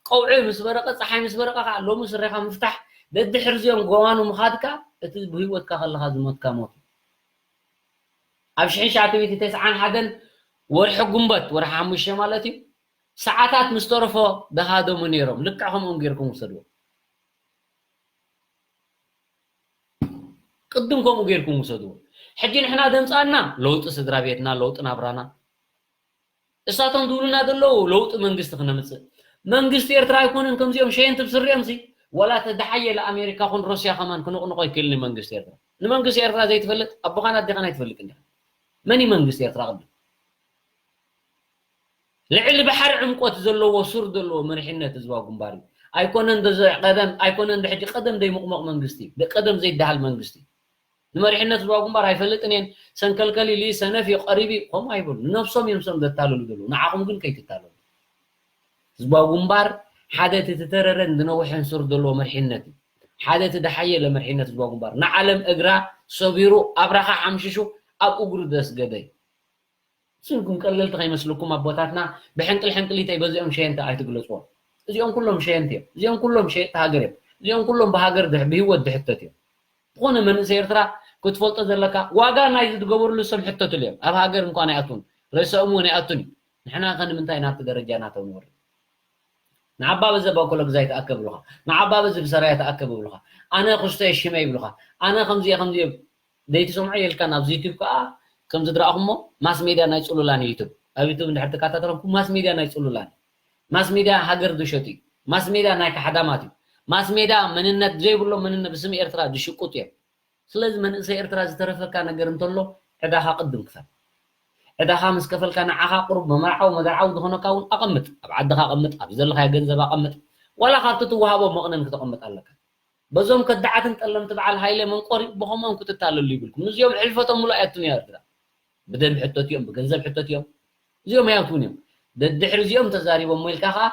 ቀውዒ ምስ በረቐ፣ ፀሓይ ምስ በረቐ ከዓ ሎሚ ስረኻ ምፍታሕ፣ ደድሕሪ እዚኦም ገዋኑ ምኻድካ፣ እቲ ብህይወትካ ከለኻ ዝሞትካ ሞት እዩ። ኣብ ሽሕን ትሽዓተ ሚእቲ ተስዓን ሓደን ወርሒ ጉንበት፣ ወርሒ ሓሙሽተ ማለት እዩ፣ ሰዓታት ምስ ተረፎ ደሃደሙ ነይሮም። ልክዕ ከምኦም ጌርኩም ውሰድዎ። ቅድም ከምኡ ጌርኩም ውሰድዎ። ሕጂ ንሕና ዘምጻና ለውጢ ስድራ ቤትና፣ ለውጢ ናብራና። እሳቶም ዝብሉና ዘለዉ ለውጢ መንግስቲ ክነምጽእ። መንግስቲ ኤርትራ ኣይኮነን ከምዚኦም ሸየንቲ ብስሪኦም ሲ፣ ዋላ ተደሓየለ ኣሜሪካ ኹን ሩስያ ከማን ክንቕንቆ ይክእልኒ መንግስቲ ኤርትራ። ንመንግስቲ ኤርትራ ዘይትፈልጥ ኣቦኻን ኣዴኻን ኣይትፈልጥ እንዲኻ። መን እዩ መንግስቲ ኤርትራ ቅድም? ልዕሊ ባሕሪ ዕምቆት ዘለዎ ሱር ዘለዎ መሪሕነት ህዝባዊ ግንባር እዩ። ኣይኮነን ደዚ ቀደም፣ ኣይኮነን ድሕጂ ቀደም ዘይምቕመቕ መንግስቲ እዩ። ቀደም ዘይደሃል መንግስቲ እዩ። ንመሪሕነት ህዝባዊ ግንባር ኣይፈልጥን እየን፣ ሰንከልከል ኢሉ እዩ፣ ሰነፍ እዩ፣ ቀሪብ እዩ፣ ከምኡ ኣይበሉ። ንነብሶም እዮም ሰም ዘታልሉ ዘለዉ። ንዓኹም ግን ከይትታለሉ። ህዝባዊ ግንባር ሓደ እቲ ዝተረረን ዝነውሐን ሱር ዘለዎ መሪሕነት እዩ። ሓደ እቲ ዝሓየለ መሪሕነት ህዝባዊ ግንባር ንዓለም እግራ ሰቢሩ ኣብራኻ ሓምሽሹ ኣብ እግሩ ዘስገደ እዩ። ስንኩም ቀለልቲ ከይመስልኩም ኣቦታትና ብሕንቅል ሕንቅሊተይ በዚኦም ሸየንቲ ኣይትግለፅዎም። እዚኦም ኩሎም ሸየንቲ እዮም። እዚኦም ኩሎም ሸየጥቲ ሃገር እዮም። እዚኦም ኩሎም ብሃገር ድሕ-፣ ብህይወት ድሕተት እዮም። ዝኾነ መንእሰይ ኤርትራ ክትፈልጦ ዘለካ ዋጋ ናይ ዝገበርሉ ሰብ ሕተትሉ እዮም። ኣብ ሃገር እንኳን ኣይኣቱን፣ ርእሶም እውን ኣይኣቱን እዩ። ንሕና ከ ንምንታይ ናብቲ ደረጃ ናቶም ንወርድ? ንዓባ በዚ ኣባኮሎ ግዛይ ተኣከብ ይብሉኻ፣ ንዓባ በዚ ብሰራያ ተኣከብ ይብሉኻ፣ ኣነ ክስቶ የሽመ ይብሉኻ፣ ኣነ ከምዚ እየ፣ ከምዚ እየ። ዘይትሰምዖ የልካ። ናብዚ ዩቱብ ከዓ ከምዚ ዝረኣኹሞ ማስ ሜድያ ናይ ፅሉላን እዩ ዩቱብ። ኣብ ዩቱብ እንድሕር ትከታተሎም ማስ ሜድያ ናይ ፅሉላን እዩ። ማስ ሜድያ ሃገር ዝሸጡ እዩ። ማስ ሜድያ ናይ ካሕዳማት እዩ። ማስ ሜድያ መንነት ዘይብሎም መንነት ብስም ኤርትራ ዝሽቁጡ እዮም። ስለዚ መንእሰይ ኤርትራ ዝተረፈካ ነገር እንተሎ ዕዳኻ ቅድም ክፈል። ዕዳኻ ምስ ከፈልካ ንዓኻ ቁሩብ መመርዓዊ መደርዓዊ ዝኾነካ እውን ኣቐምጥ። ኣብ ዓድኻ ኣቐምጥ፣ ኣብ ዘለኻዮ ገንዘብ ኣቐምጥ። ዋላ ካብቲ ትወሃቦ መቕነን ክተቐምጥ ኣለካ። በዞም ከዳዓትን ጠለምቲ በዓል ሃይለ መንቆሪ ብኸምኦም ክትታለሉ ይብልኩም። ንዚኦም ሕልፈቶም ሙሉእ ኣያቱን እያ ኤርትራ። ብደም ሕተት እዮም፣ ብገንዘብ ሕተት እዮም። እዚኦም ኣያቱን እዮም። ደድሕሪ እዚኦም ተዛሪቦም ኢልካ ኸዓ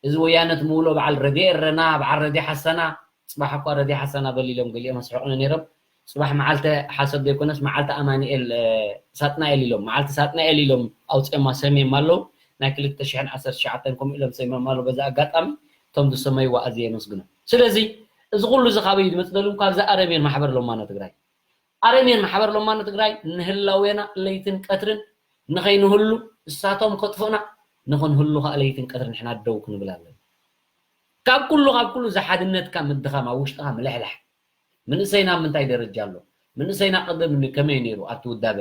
እዚ ወያነ ትምውሎ በዓል ረዴ ኤረና፣ በዓል ረዴ ሓሰና፣ ጽባሕ እኳ ረዴ ሓሰና በል ኢሎም ገሊኦም ኣስሕቑኒ ነይሮም። ጽባሕ መዓልተ ሓሰብ ዘይኮነስ መዓልቲ ኣማኑኤል፣ እ፣ ሳጥናኤል ኢሎም፣ መዓልቲ ሳጥናኤል ኢሎም ኣውጺኦማ ሰምዮም ኣለዉ። ናይ ክልተ ሽሕን ዓሰርተ ትሽዓተን ከምኡ ኢሎም ሰምዮም ኣለዉ። በዚ ኣጋጣሚ እቶም ዝሰመይዋ ኣዝየ የመስግኖም። ስለዚ እዚ ኩሉ እዚ ካበይ እዩ ዝመጽእ ደልኩም? ካብዚ ኣረሜን ማሕበር ሎማኖ ትግራይ። ኣረሜን ማሕበር ሎማኖ ትግራይ ንህላዌና ለይትን ቀትርን ንኸይንህሉ እሳቶም ከጥፍኡና፣ ንኽንህሉ ከዓ ለይትን ቀትርን ንሕና ደው ክንብል ኣለና። ካብ ኩሉ፣ ካብ ኩሉ እዚ ሓድነትካ ምድኻም፣ ኣብ ውሽጥኻ ምልሕላሕ። መንእሰይና ኣብ ምንታይ ደረጃ ኣሎ? መንእሰይና ቅድም ን-፣ ከመይ ነይሩ ኣብቲ ውዳበ?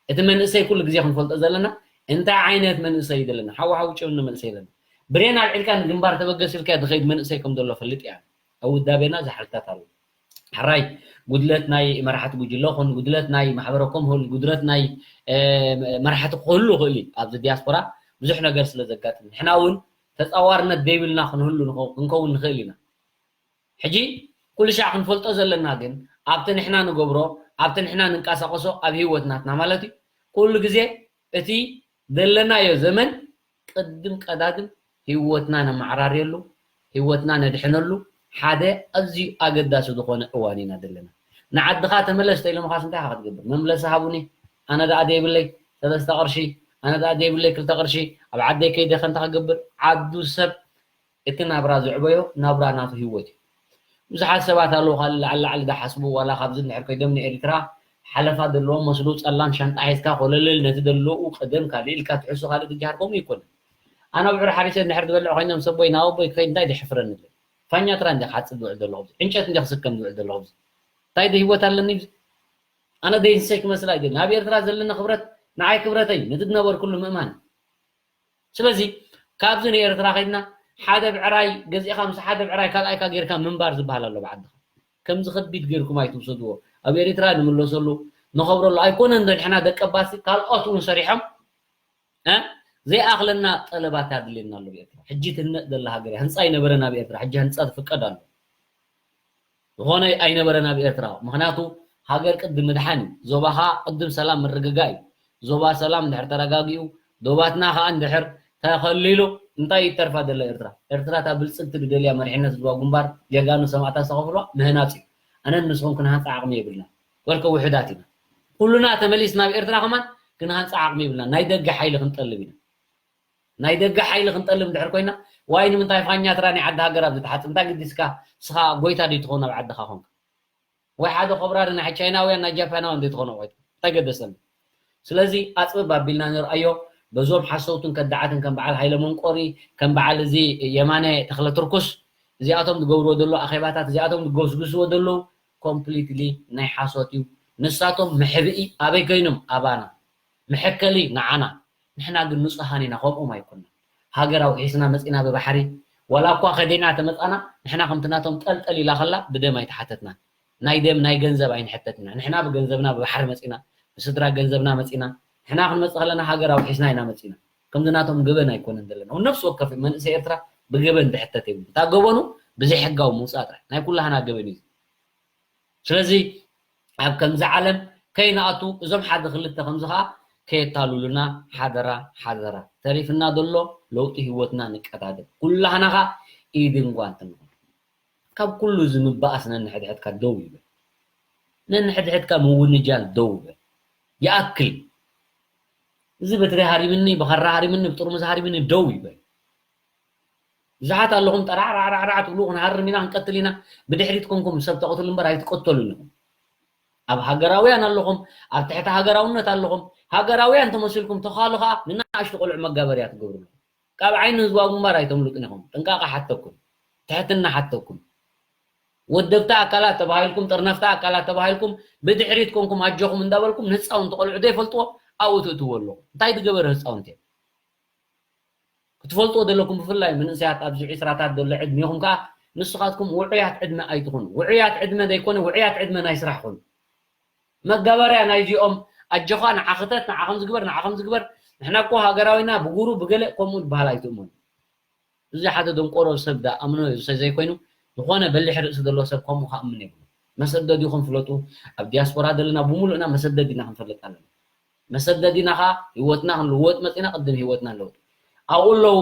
እቲ መንእሰይ ኩሉ ግዜ ክንፈልጦ ዘለና እንታይ ዓይነት መንእሰይ እዩ ዘለና? ሓው ሓው ጭው መንእሰይ ኣለና። ብሬን ኣልዒልካ ንግንባር ተበገስ ኢልካ ዝኸይድ መንእሰይ ከም ዘሎ ፈልጥ እያ። ኣብ ውዳቤና እዚ ሓልታት ኣሎ። ሕራይ ጉድለት ናይ መራሕቲ ጉጅለ ኹን፣ ጉድለት ናይ ማሕበረ ኮም ኹን፣ ጉድለት ናይ፣ እ፣ መራሕቲ ክህሉ ይኽእል እዩ። ኣብዚ ዲያስፖራ ብዙሕ ነገር ስለ ዘጋጥም፣ ንሕና እውን ተጻዋርነት ዘይብልና ክንህሉ ንኸ-፣ ክንከውን ንኽእል ኢና። ሕጂ ኩሉ ሻዕ ክንፈልጦ ዘለና ግን ኣብቲ ንሕና ንገብሮ፣ ኣብቲ ንሕና ንንቀሳቐሶ፣ ኣብ ህይወት ናትና ማለት እዩ፣ ኩሉ ግዜ እቲ ዘለናዮ ዘመን ቅድም ቀዳድም ህይወትና ነመዓራርየሉ፣ ህይወትና ነድሕነሉ ሓደ ኣዝዩ ኣገዳሲ ዝኾነ እዋን ኢና ዘለና። ንዓድኻ ተመለስ ተኢሎምኻስ እንታይ ኢኻ ክትገብር? መምለሲ ሃቡኒ፣ ኣነ ደኣ ዘይብለይ ሰለስተ ቅርሺ፣ ኣነ ደኣ ዘይብለይ ክልተ ቅርሺ፣ ኣብ ዓደይ ከይደ ከ እንታይ ክገብር? ዓዱ ሰብ እቲ ናብራ ዝዕበዮ ናብራ ናቱ ህይወት እዩ። ብዙሓት ሰባት ኣለዉ፣ ካልእ ላዕሊ ላዕሊ ዝሓስቡ፣ ዋላ ካብዚ እንድሕር ከይዶም ንኤሪትራ ሓለፋ ዘለዎም መስሉ፣ ጸላም ሻንጣ ሒዝካ ኮለልል፣ ነቲ ዘለዉ ቅደም፣ ካልእ ኢልካ ትሕሱ፣ ካልእ ትጀሃር፣ ከምኡ ይኮነ። ኣነ ኣብዑር ሓሪሰ እንድሕር ዝበልዕ ኮይኖም፣ ሰቦይ ናብ ኣቦይ ክኸይድ እንታይ ድሕፍረኒ ኣሎ? ፋኛ ጥራይ እንዲየ ክሓጽብ ዝውዕል ዘለኹ፣ ዕንጨት እንዲየ ክስከም ዝውዕል ዘለኹ። እንታይ ዶ ህይወት ኣለኒ? ኣነ ዶ እንስሰይ ክመስል ኣይደልን። ኣብ ኤርትራ ዘለኒ ክብረት ንዓይ ክብረተይ፣ ነቲ ዝነበርኩሉ ምእማን። ስለዚ ካብዚ ንኤርትራ ከይድና ሓደ ብዕራይ ገዚእኻ ምስ ሓደ ብዕራይ ካልኣይካ ጌርካ ምንባር ዝበሃል ኣሎ ብዓድኻ። ከምዚ ከቢድ ጌርኩም ኣይትውሰድዎ። ኣብ ኤርትራ ንምለሰሉ፣ ንኸብረሉ ኣይኮነን ዶ ንሕና ደቂ ኣባሲ ካልኦት እውን ሰሪሖም፣ እ፣ ዘይኣኽለና ጠለባት ኣድልየና ኣሎ። ብኤርትራ ሕጂ ትህነጽ ዘላ ሃገር እያ። ህንጻ ኣይነበረን ኣብ ኤርትራ፣ ሕጂ ህንጻ ትፍቀድ ኣሎ። ዝኾነ ኣይነበረን ኣብ ኤርትራ። ምኽንያቱ ሃገር ቅድም ምድሓን እዩ። ዞባኻ ቅድም ሰላም ምርግጋእ እዩ። ዞባ ሰላም እንድሕር ተረጋጊኡ፣ ዶባትና ኸኣ እንድሕር ተኸሊሉ፣ እንታይ ይተርፋ ዘላ ኤርትራ? ኤርትራ እታ ብልጽግቲ ዝደልያ መሪሕነት ህዝባዊ ግንባር ጀጋኑ ሰማእታት ዝተኸፍልዋ ምህናጽ እዩ። ኣነን ንስኹም ክንሃንጻ ዓቕሚ የብልና። ወርከ ውሑዳት ኢና። ኩሉና ተመሊስ ናብ ኤርትራ ከማን ክንሃንጻ ዓቕሚ የብልና። ናይ ደገ ሓይሊ ክንጠልብ ኢና። ናይ ደገ ሓይሊ ክንጠልብ እንድሕር ኮይና፣ ዋይ ንምንታይ ፋኛ ትራ ናይ ዓዲ ሃገር ኣብዚ ትሓጽብ? እንታይ ግዲስካ? ንስኻ ጎይታ ድዩ ትኸውን ኣብ ዓድኻ ኮንካ? ወይ ሓደ ኮብራ ናይ ቻይናውያን ናይ ጃፓናውያን ድዩ ትኾኖ? ወይ እንታይ ገደሰኒ? ስለዚ ኣጽብብ ኣቢልና ንርኣዮ። በዞም ሓሰውትን ከዳዓትን ከም በዓል ሃይለ መንቆሪ፣ ከም በዓል እዚ የማነ ተኽለ ትርኩስ፣ እዚኣቶም ዝገብርዎ ዘሎ ኣኼባታት፣ እዚኣቶም ዝጎስጉስዎ ዘለዉ ኮምፕሊትሊ ናይ ሓሶት እዩ። ንሳቶም መሕብኢ ኣበይ ኮይኖም? ኣባና። መሐከሊ ንዓና። ንሕና ግን ንጹሃን ኢና፣ ከምኦም ኣይኮንና። ሃገር ኣውሒስና መጺና ብባሕሪ፣ ዋላ እኳ ከዲና ተመጻና፣ ንሕና ከምቲ ናቶም ጠልጠል ኢላ ከላ ብደም ኣይተሓተትናን። ናይ ደም ናይ ገንዘብ ኣይንሕተት ኢና። ንሕና ብገንዘብና ብባሕሪ መጺና፣ ብስድራ ገንዘብና መጺና። ንሕና ክንመጽእ ከለና ሃገር ኣውሒስና ኢና መጺና። ከምዚ ናቶም ገበን ኣይኮነን ዘለና። ነፍሲ ወከፍ መንእሰይ ኤርትራ ብገበን ዝሕተት የብሉን። እታ ገበኑ ብዘይሕጋዊ ምውጻእ ጥራይ። ናይ ኩላህና ገበን እዩ። ስለዚ ኣብ ከምዚ ዓለም ከይንኣቱ እዞም ሓደ ክልተ ከምዚ ኸኣ ከየታሉሉና ሓደራ ሓደራ። ተሪፍና ዘሎ ለውጢ ህይወትና ንቀዳደም። ኩላህና ኸኣ ኢድን ጓንትን ንኹን። ካብ ኩሉ እዚ ምባኣስ ነንሕድሕድካ ደው ይበል። ነንሕድሕድካ ምውንጃል ደው ይበል። ይኣክል። እዚ በትሪ ሃሪምኒ፣ ብኻራ ሃሪምኒ፣ ብጥርሙዝ ሃሪምኒ ደው ይበል። ብዙሓት ኣለኹም ጠራዕራዕራዕራዕ ትብሉ፣ ክንሃርም ኢና፣ ክንቀትል ኢና። ብድሕሪት ኮንኩም ሰብ ተቐትሉ እምበር ኣይትቀተሉን ኢኹም። ኣብ ሃገራውያን ኣለኹም፣ ኣብ ትሕቲ ሃገራውነት ኣለኹም። ሃገራውያን ተመሲልኩም ተኻሉ ኸኣ ንናእሽቱ ቆልዑ መጋበርያ ትገብሩ ኣለኹም። ካብ ዓይኒ ህዝባዊ ግንባር ኣይተምልጡን ኢኹም። ጥንቃቐ ሓተኩም፣ ትሕትና ሓተኩም። ወደብቲ ኣካላት ተባሂልኩም፣ ጥርነፍቲ ኣካላት ተባሂልኩም ብድሕሪት ኮንኩም ኣጆኹም እንዳበልኩም ንህፃውንቲ ቆልዑ ዘይፈልጥዎ ኣብኡ ትእትዎ ኣለኹም። እንታይ ዝገበረ ህፃውንቲ እዮም? ክትፈልጥዎ ዘለኩም ብፍላይ መንእሰያት ኣብዚ ዒስራታት ዘሎ ዕድሜኹም ከኣ ንስኻትኩም ውዑያት ዕድመ ኣይትኹኑ። ውዑያት ዕድመ ዘይኮነ ውዑያት ዕድመ ናይ ስራሕ ኹኑ። መጋበርያ ናይዚኦም ኣጆኻ ንዓ ክተት ንዓ ከም ዝግበር ንዓ ከም ዝግበር ንሕና እኮ ሃገራዊና ብጉሩ ብገለ ከምኡ ዝበሃል ኣይትእመኑ። እዚ ሓደ ደንቆሮ ሰብ ዳ ኣምኖ እዩ ዘይኮይኑ ዝኾነ በሊሕ ርእሲ ዘለዎ ሰብ ከምኡ ክኣምን የብሉ። መሰደዲኹም ፍለጡ። ኣብ ዲያስፖራ ዘለና ብምሉእና መሰደዲና ክንፈልጥ ኣለና። መሰደዲና ኸዓ ህይወትና ክንልወጥ መፂና ቅድም ህይወትና ንለውጥ። ኣብኡ ኣለዉ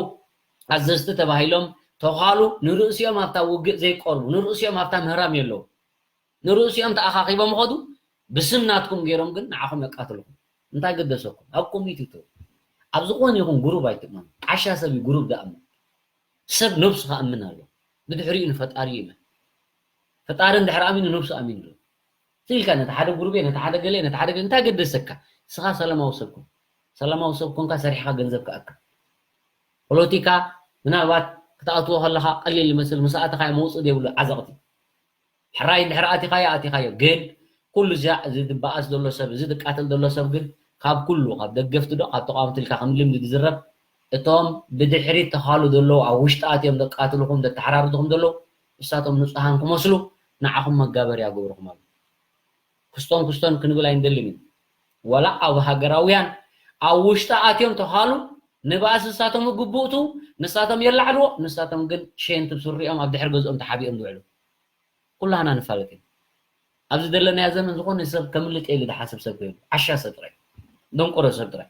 ኣዘዝቲ ተባሂሎም ተዃሉ ንርእሲኦም ኣብታ ውግእ ዘይቀርቡ ንርእሲኦም ኣብታ ምህራም የለዉ። ንርእሲኦም ተኣኻኺቦም ኸዱ ብስም ናትኩም ገይሮም ግን ንዓኹም የቃትልኹም። እንታይ ገደሰኩም? ኣብ ኮሚቴ ትው ኣብ ዝኾነ ይኹን ጉሩብ ኣይትእመኑ። ዓሻ ሰብ እዩ ጉሩብ ዝኣምን። ሰብ ነብሱ ክኣምን ኣሎ። ብድሕሪኡ ንፈጣሪ ይእመን። ፈጣሪ እንድሕር ኣሚኑ ነብሱ ኣሚኑ ኣሎ። ስኢልካ ነቲ ሓደ ጉሩብ ነቲ ሓደ ገለ ነቲ ሓደ ገለ እንታይ ገደሰካ? ንስኻ ሰላማዊ ሰብ ኩን። ሰላማዊ ሰብ ኮንካ ሰሪሕኻ ገንዘብ ክኣካ። ፖለቲካ ምናልባት ክትኣትዎ ከለኻ ቀሊል ይመስል፣ ምስ ኣተኻዮ መውፅእ ዘይብሉ ዓዘቕቲ። ሕራይ እንድሕር ኣቲኻዮ ኣቲኻዮ፣ ግን ኩሉ እዚ እዚ ዝበኣስ ዘሎ ሰብ፣ እዚ ዝቃተል ዘሎ ሰብ ግን ካብ ኩሉ፣ ካብ ደገፍቲ ዶ ካብ ተቃወምቲ ኢልካ ከም ልምዲ ዝዝረብ፣ እቶም ብድሕሪት ተኻሉ ዘለዉ፣ ኣብ ውሽጢ ኣትዮም ዘቃትልኹም፣ ዘተሓራርድኹም ዘለዉ፣ ንሳቶም ንጹሃን ክመስሉ ንዓኹም መጋበርያ ገብርኹም ኣለዉ። ክስቶን ክስቶን ክንብል ኣይንደልን ኢና። ዋላ ኣብ ሃገራውያን ኣብ ውሽጢ ኣትዮም ተኻሉ ንባእሲ ንሳቶም ይግብኡቱ፣ ንሳቶም የላዕልዎ፣ ንሳቶም ግን ሸየንቲ ብስሪኦም ኣብ ድሕሪ ገዝኦም ተሓቢኦም ዝውዕሉ። ኩላህና ንፋለጥ ኢና። ኣብዚ ዘለናዮ ዘመን ዝኾነ ሰብ ከምልጥ ኢሉ ዝሓስብ ሰብ ኮይኑ፣ ዓሻ ሰብ ጥራይ፣ ደንቆሮ ሰብ ጥራይ።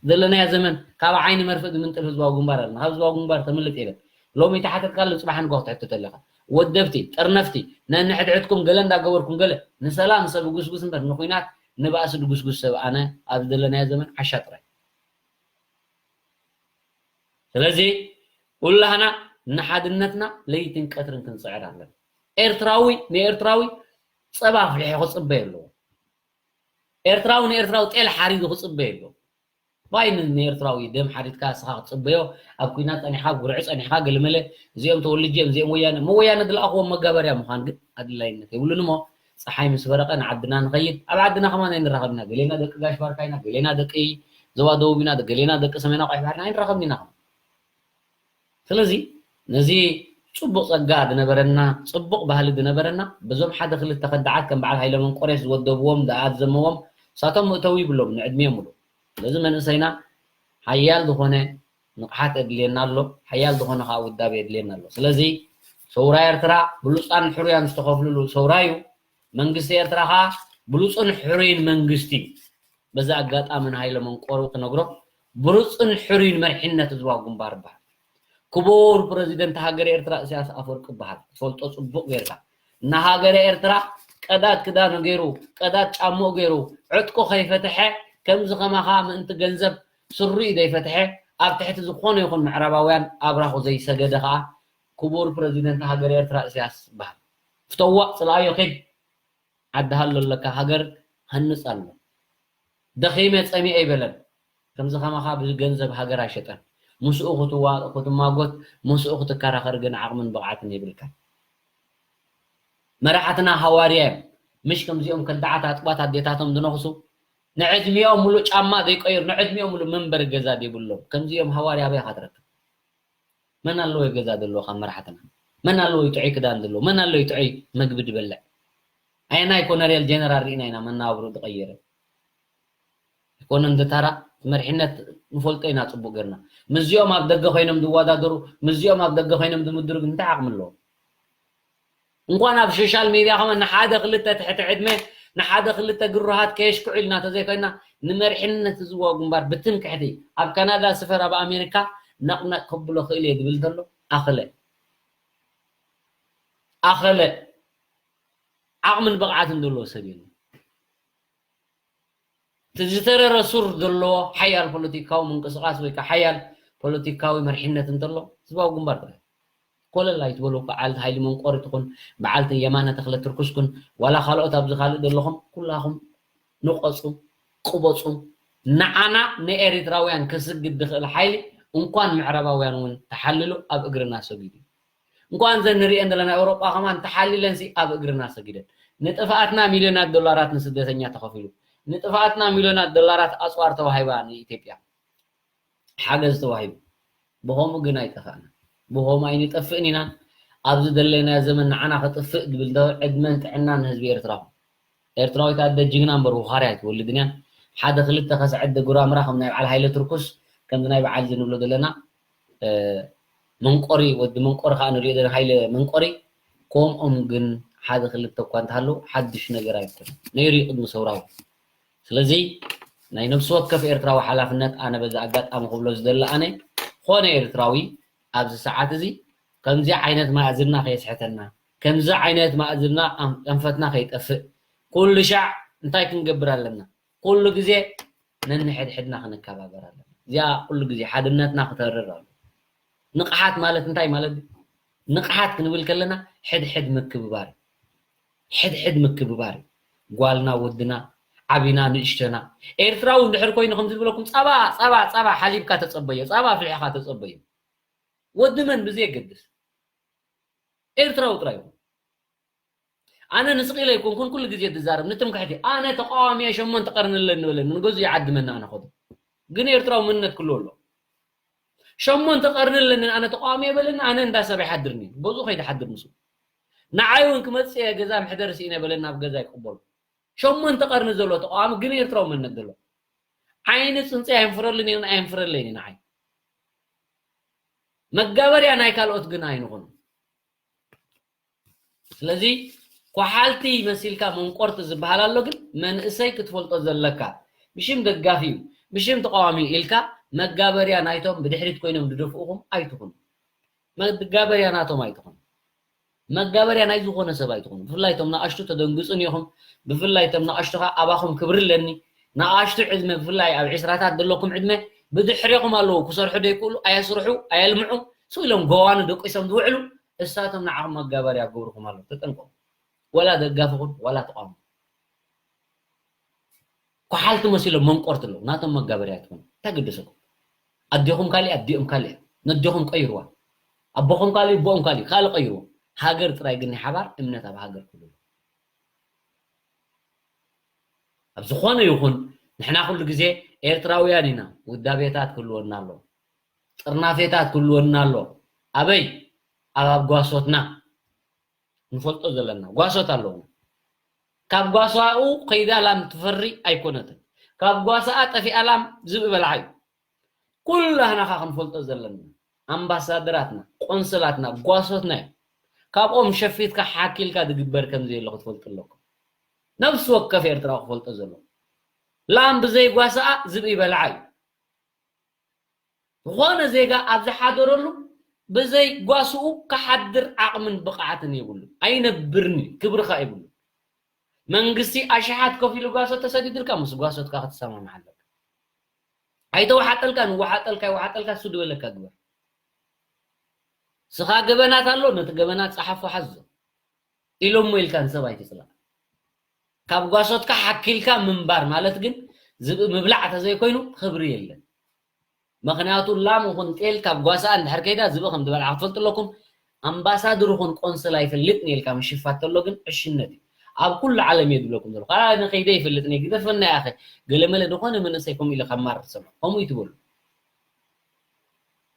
ዘለናዮ ዘመን ካብ ዓይኒ መርፍእ ዝምንጥል ህዝባዊ ግንባር ኣለና። ካብ ህዝባዊ ግንባር ተምልጥ ኢለ ሎሚ ተሓተትካሉ ጽባሕ ንግሆ ክትሕተት ኣለኻ። ወደብቲ፣ ጠርነፍቲ፣ ነንሕድሕድኩም ገለ እንዳገበርኩም ገለ ንሰላም ሰብ ይጉስጉስ እምበር ንኹናት ንባእሲ ዝጉስጉስ ሰብ ኣነ ኣብዚ ዘለናዮ ዘመን ዓሻ ጥራይ። ስለዚ ኩላህና ንሓድነትና ለይትን ቀትርን ክንጽዕር ኣለና። ኤርትራዊ ንኤርትራዊ ጸባ ኣፍሊሑ ክጽበ ኣለዎ። ኤርትራዊ ንኤርትራዊ ጤል ሓሪዱ ክጽበ ኣለዎ። ባይ ን-፣ ንኤርትራዊ ደም ሓሪድካ ንስኻ ክትጽበዮ፣ ኣብ ኲናት ጸኒሕካ፣ ኣብ ጉርዒ ጸኒሕካ፣ ገለመለ፣ እዚኦም ተወልጅ እዮም፣ እዚኦም ወያነ፣ እሞ ወያነ ዝለኣኽዎም መጋበርያ ምዃን ግን ኣድላይነት የብሉን እሞ፣ ጸሓይ ምስ በረቐ ንዓድና ንኸይድ፣ ኣብ ዓድና ከማን ኣይንራኸብና። ገሌና ደቂ ጋሽ ባርካ ኢና፣ ገሌና ደቂ ዞባ ደቡብ ኢና፣ ገሌና ደቂ ሰሜናዊ ቀይሕ ባሕሪ ኢና፣ ኣይንራኸብን ኢና ከማን። ስለዚ ነዚ ጽቡቕ ጸጋ ዝነበረና፣ ጽቡቕ ባህሊ ዝነበረና፣ በዞም ሓደ ክልተ ከዳዓት ከም በዓል ሃይለ መንቆሬስ ዝወደብዎም፣ ዝኣዘመዎም፣ ንሳቶም መእተዊ ይብሎም ንዕድሚኦም ሙሉእ። ስለዚ መንእሰይና ሓያል ዝኾነ ንቕሓት የድልየና ኣሎ፣ ሓያል ዝኾነ ከዓ ውዳቤ የድልየና ኣሎ። ስለዚ ሰውራ ኤርትራ ብሉፃን ሕሩያን ዝተኸፍልሉ ሰውራ እዩ። መንግስቲ ኤርትራ ከዓ ብሉፅን ሕሩይን መንግስቲ እዩ። በዚ ኣጋጣሚ ንሃይለ መንቆሪ ክነግሮ ብሉፅን ሕሩይን መሪሕነት ህዝባዊ ግንባር ይበሃል። ክቡር ፕረዚደንት ሃገር ኤርትራ ኢሳያስ ኣፈወርቂ ይበሃል። ትፈልጦ ጽቡቕ ጌርካ። ንሃገረ ኤርትራ ቀዳድ ክዳኑ ገይሩ፣ ቀዳድ ጫምኡ ገይሩ፣ ዕጥቁ ከይፈትሐ፣ ከምዚ ከማኻ ምእንቲ ገንዘብ ስሩኡ ዘይፈትሐ፣ ኣብ ትሕቲ ዝኾነ ይኹን ምዕራባውያን ኣብራኹ ዘይሰገደ ከኣ ክቡር ፕረዚደንት ሃገረ ኤርትራ ኢሳያስ ይበሃል። ፍተዎ፣ ጽልኣዮ፣ ኪድ። ዓዲ ሃሎ ኣለካ ሃገር ሃንጽ ኣሎ። ደኺመ ጸሚኤ ኣይበለን። ከምዚ ከማኻ ብገንዘብ ሃገር ኣይሸጠን። ምስኡ ክትዋ-፣ ክትማጎት፣ ምስኡ ክትከራኸር ግን ዓቕምን ብቕዓትን የብልካን። መራሕትና ሃዋርያ እዮም። ምሽ ከምዚኦም ከዳዓት ኣጥባት ኣዴታቶም ዝነኽሱ፣ ንዕድሚኦም ሙሉእ ጫማ ዘይቀይሩ፣ ንዕድሚኦም ሙሉእ መንበሪ ገዛ ዘይብሎም። ከምዚኦም ሃዋርያ ኣበይ ኢኻ ትረክብ? መን ኣለዎ ገዛ ዘለዎ ካብ መራሕትና? መን ኣለዎ ጥዑይ ክዳን ዘለዎ? መን ኣለዎ ጥዑይ መግቢ ዝበልዕ? ኣየናይ ኮነሬል ጀነራል ርኢና ኢና መናብሩ ዝቐየረ? ኣይኮነን፣ እዚ ታራ መሪሕነት ንፈልጦ ኢና ጽቡቕ ጌርና። ምስዚኦም ኣብ ደገ ኮይኖም ዝወዳደሩ፣ ምስዚኦም ኣብ ደገ ኮይኖም ዝምድሩ ግን እንታይ ዓቕሚ ኣለዎም? እንኳን ኣብ ሶሻል ሚድያ ከማን ንሓደ ክልተ ትሕቲ ዕድመ፣ ንሓደ ክልተ ግሩሃት ከየሽክዑ ኢልና ተዘይኮይና፣ ንመሪሕነት ህዝባዊ ግንባር ብትምክሕቲ ኣብ ካናዳ ስፈር፣ ኣብ ኣሜሪካ ነቕነቕ ከብሎ ክእል እየ ዝብል ዘሎ ኣኸለ፣ ኣኸለ ዓቕምን ብቕዓትን ዘለዎ ሰብ የለን። እቲ ዝተረረ ሱር ዘለዎ ሓያል ፖለቲካዊ ምንቅስቓስ ወይ ከዓ ሓያል ፖለቲካዊ መሪሕነት እንተሎ ህዝባዊ ግንባር ጥራይ። ኮለል ኣይትበሉ። በዓልቲ ሃይሊ መንቆሪ ትኹን፣ በዓልቲ የማነ ተኽለ ትርኩስ ኩን፣ ዋላ ካልኦት ኣብዚ ካልእ ዘለኹም ኩላኹም ንቐጹ፣ ቅበጹ። ንዓና ንኤሪትራውያን ከስግድ ዝኽእል ሓይሊ እንኳን ምዕራባውያን እውን ተሓልሉ ኣብ እግርና ሰጊዱ። እንኳን ዘን ንሪኤን ዘለና ኤውሮጳ ከማን ተሓሊለንሲ ኣብ እግርና ሰጊደን። ንጥፍኣትና ሚልዮናት ዶላራት ንስደተኛ ተኸፊሉ። ንጥፍኣትና ሚልዮናት ዶላራት ኣጽዋር ተዋሂባ ንኢትዮጵያ። ሓገዝ ተዋሂቡ። ብኸምኡ ግን ኣይጠፋእና። ብኸምኡ ኣይንጠፍእን ኢና። ኣብዚ ዘለናዮ ዘመን ንዓና ከጥፍእ ዝብል ዶ ዕድመን ጥዕናን ንህዝቢ ኤርትራ። ኤርትራዊት ኣደ ጅግና እምበር ውኻርያ ኣይትወልድን እያ። ሓደ ክልተ ከስዐደ ጉራምራ ከም ናይ በዓል ሃይለ ትርኩስ፣ ከምዚ ናይ በዓል እዚ ንብሎ ዘለና፣ እ፣ መንቆሪ፣ ወዲ መንቆሪ ከዓ ንሪኦ ዘለና ሃይለ መንቆሪ፣ ከምኦም ግን ሓደ ክልተ እኳ እንተሃለዉ ሓድሽ ነገር ኣይኮነ። ነይሩ እዩ ቅድሚ ሰውራዊ። ስለዚ ናይ ነፍሲ ወከፍ ኤርትራዊ ሓላፍነት ኣነ በዚ ኣጋጣሚ ክብሎ ዝደሊ ኣነ፣ ኾነ ኤርትራዊ ኣብዚ ሰዓት እዚ ከምዚ ዓይነት ማእዝና ከየስሕተና፣ ከምዚ ዓይነት ማእዝና ኣም-፣ ኣንፈትና ከይጠፍእ፣ ኩሉ ሻዕ እንታይ ክንገብር ኣለና? ኩሉ ግዜ ነንሕድሕድና ክንከባበር ኣለና። እዚኣ ኩሉ ግዜ ሓድነትና ክተርር ኣሎ። ንቕሓት ማለት እንታይ ማለት እዩ? ንቕሓት ክንብል ከለና ሕድሕድ ምክብባር እዩ። ሕድሕድ ምክብባር እዩ። ጓልና ወድና፣ ዓቢና ንእሽተና። ኤርትራዊ እንድሕር ኮይኑ ከምዚ ዝበለኩም ጸባ፣ ጸባ፣ ጸባ ሓሊብካ ተጸበዮ፣ ጸባ ኣፍሊሕኻ ተጸበዮ። ወዲ መን ብዘየገድስ። ኤርትራዊ ጥራይ ይኹን። ኣነ ንስቕ ኢለ ኣይኮንኩን ኩሉ ግዜ ዝዛረብ፣ ንትምክሕቲ። ኣነ ተቃዋሚ እየ፣ ሸሞንተ ቀርኒ ኣለኒ በለኒ፣ ንገዝኡ ይዓድመኒ ኣነ ኸዶ። ግን ኤርትራዊ መንነት ክህልዎ ኣለዎ። ሸሞንተ ቀርኒ ኣለኒ ኣነ ተቃዋሚ እየ በለኒ፣ ኣነ እንዳ ሰብ ኣይሓድርን እየ። ገዝኡ ከይደ ሓድር ምስኡ። ንዓይ እውን ክመጽእ እየ፣ ገዛ መሕደሪ ስኢነ በለኒ፣ ኣብ ገዛ ይቅበሉ። ሸሞንተ ቀርኒ ዘሎ ተቃዋሚ ግን ኤርትራዊ መንነት ዘሎ። ዓይኒ ጽንጽያ ኣይንፍረሉን እየን፣ ኣይንፍረለይን እዩ ንዓይ። መጋበርያ ናይ ካልኦት ግን ኣይንኹን። ስለዚ ኳሓልቲ መሲልካ መንቆርቲ ዝበሃል ኣሎ፣ ግን መንእሰይ ክትፈልጦ ዘለካ ብሽም ደጋፊ እዩ፣ ብሽም ተቃዋሚ እዩ ኢልካ መጋበርያ ናይቶም ብድሕሪት ኮይኖም ዝደፍኡኹም ኣይትኹኑ። መጋበርያ ናቶም ኣይትኹኑ። መጋበርያ ናይ ዝኾነ ሰብ ኣይትኹኑ። ብፍላይ እቶም ንኣሽቱ ተደንግጹ እንዲኹም፣ ብፍላይ እቶም ንኣሽቱ ኸኣ ኣባኹም ክብሪ ኣለኒ። ንኣሽቱ ዕድመ ብፍላይ ኣብ ዕስራታት ዘለኩም ዕድመ ብድሕሬኹም ኣለዉ፣ ክሰርሑ ዘይክእሉ፣ ኣየስርሑ፣ ኣየልምዑ፣ ስቕ ኢሎም ገዋኑ ደቂሶም ዝውዕሉ፣ እሳቶም ንዓኹም መጋበርያ ክገብሩኹም ኣለዉ። ተጠንቀቑ። ወላ ደጋፊኹም፣ ወላ ተቃውሞ። ኳሓልቲ መሲሎም መንቆርቲ ኣለዉ። ናቶም መጋበርያ ኣይትኹኑ። እንታይ ገደሰኩም? ኣዴኹም ካሊእ፣ ኣዲኦም ካሊእ። ነዴኹም ቀይርዋ። ኣቦኹም ካሊእ፣ ኣቦኦም ካሊእ፣ ካልእ ቀይርዎ። ሃገር ጥራይ ግን ናይ ሓባር እምነት ኣብ ሃገር ክህሉ። ኣብ ዝኾነ ይኹን ንሕና ኩሉ ግዜ ኤርትራውያን ኢና። ውዳቤታት ክህልወና ኣሎ። ጥርናፌታት ክህልወና ኣሎ። ኣበይ? ኣብ፣ ኣብ ጓሶትና። ንፈልጦ ዘለና ጓሶት ኣለዉና። ካብ ጓሳኡ ከይዳ ላም ትፈሪ ኣይኮነትን። ካብ ጓሳኣ ጠፊኣ ላም ዝብኢ በልዓ እዩ። ኩላህና ኸዓ ክንፈልጦ ዘለና፣ ኣምባሳደራትና፣ ቆንስላትና፣ ጓሶትና እዮም። ካብኦም ሸፊትካ ሓኪልካ ዝግበር ከም ዘየሎ ክትፈልጡ ኣለኩም። ነፍሲ ወከፍ ኤርትራዊ ክፈልጦ ዘለዎ፣ ላም ብዘይ ጓስኣ ዝብኢ በላዓ እዩ። ዝኾነ ዜጋ ኣብ ዝሓደረሉ ብዘይ ጓስኡ ክሓድር ዓቕምን ብቕዓትን የብሉን። ኣይነብርን እዩ፣ ክብሪ ኸዓ የብሉን። መንግስቲ ኣሽሓት ከፊሉ ጓሶት ተሰዲዱልካ፣ ምስ ጓሶትካ ክትሰማማዕ ኣለካ። ኣይተወሓጠልካን፣ ይወሓጠልካ ኣይወሓጠልካ፣ እሱ ዝበለካ ግበር። ስኻ ገበናት ኣሎ፣ ነቲ ገበናት ጸሓፎ፣ ሓዞ። ኢሎሞ ኢልካ ንሰብ ኣይትጽላእ። ካብ ጓሶትካ ሓኪልካ ምንባር ማለት ግን ዝብኢ ምብላዕ ተዘይኮይኑ ክብሪ የለን። ምኽንያቱ ላም ይኹን ጤል ካብ ጓስኣ እንድሕር ከይዳ ዝብኢ ከም ዝበልዓ ክትፈልጡ ኣለኩም። ኣምባሳደር ይኹን ቆንስል ኣይፈልጥን ኢልካ ምሽፋት ተሎ ግን ዕሽነት እዩ። ኣብ ኩሉ ዓለም እየ ዝብለኩም ዘለኹ። ኣነ ከይደ ይፈልጥን እየ፣ ግደፈና ያኸ፣ ገለመለ ዝኾነ መንእሰይ ከምኡ ኢሉ ከማርር ሰምዑ። ከምኡ ይትበሉ።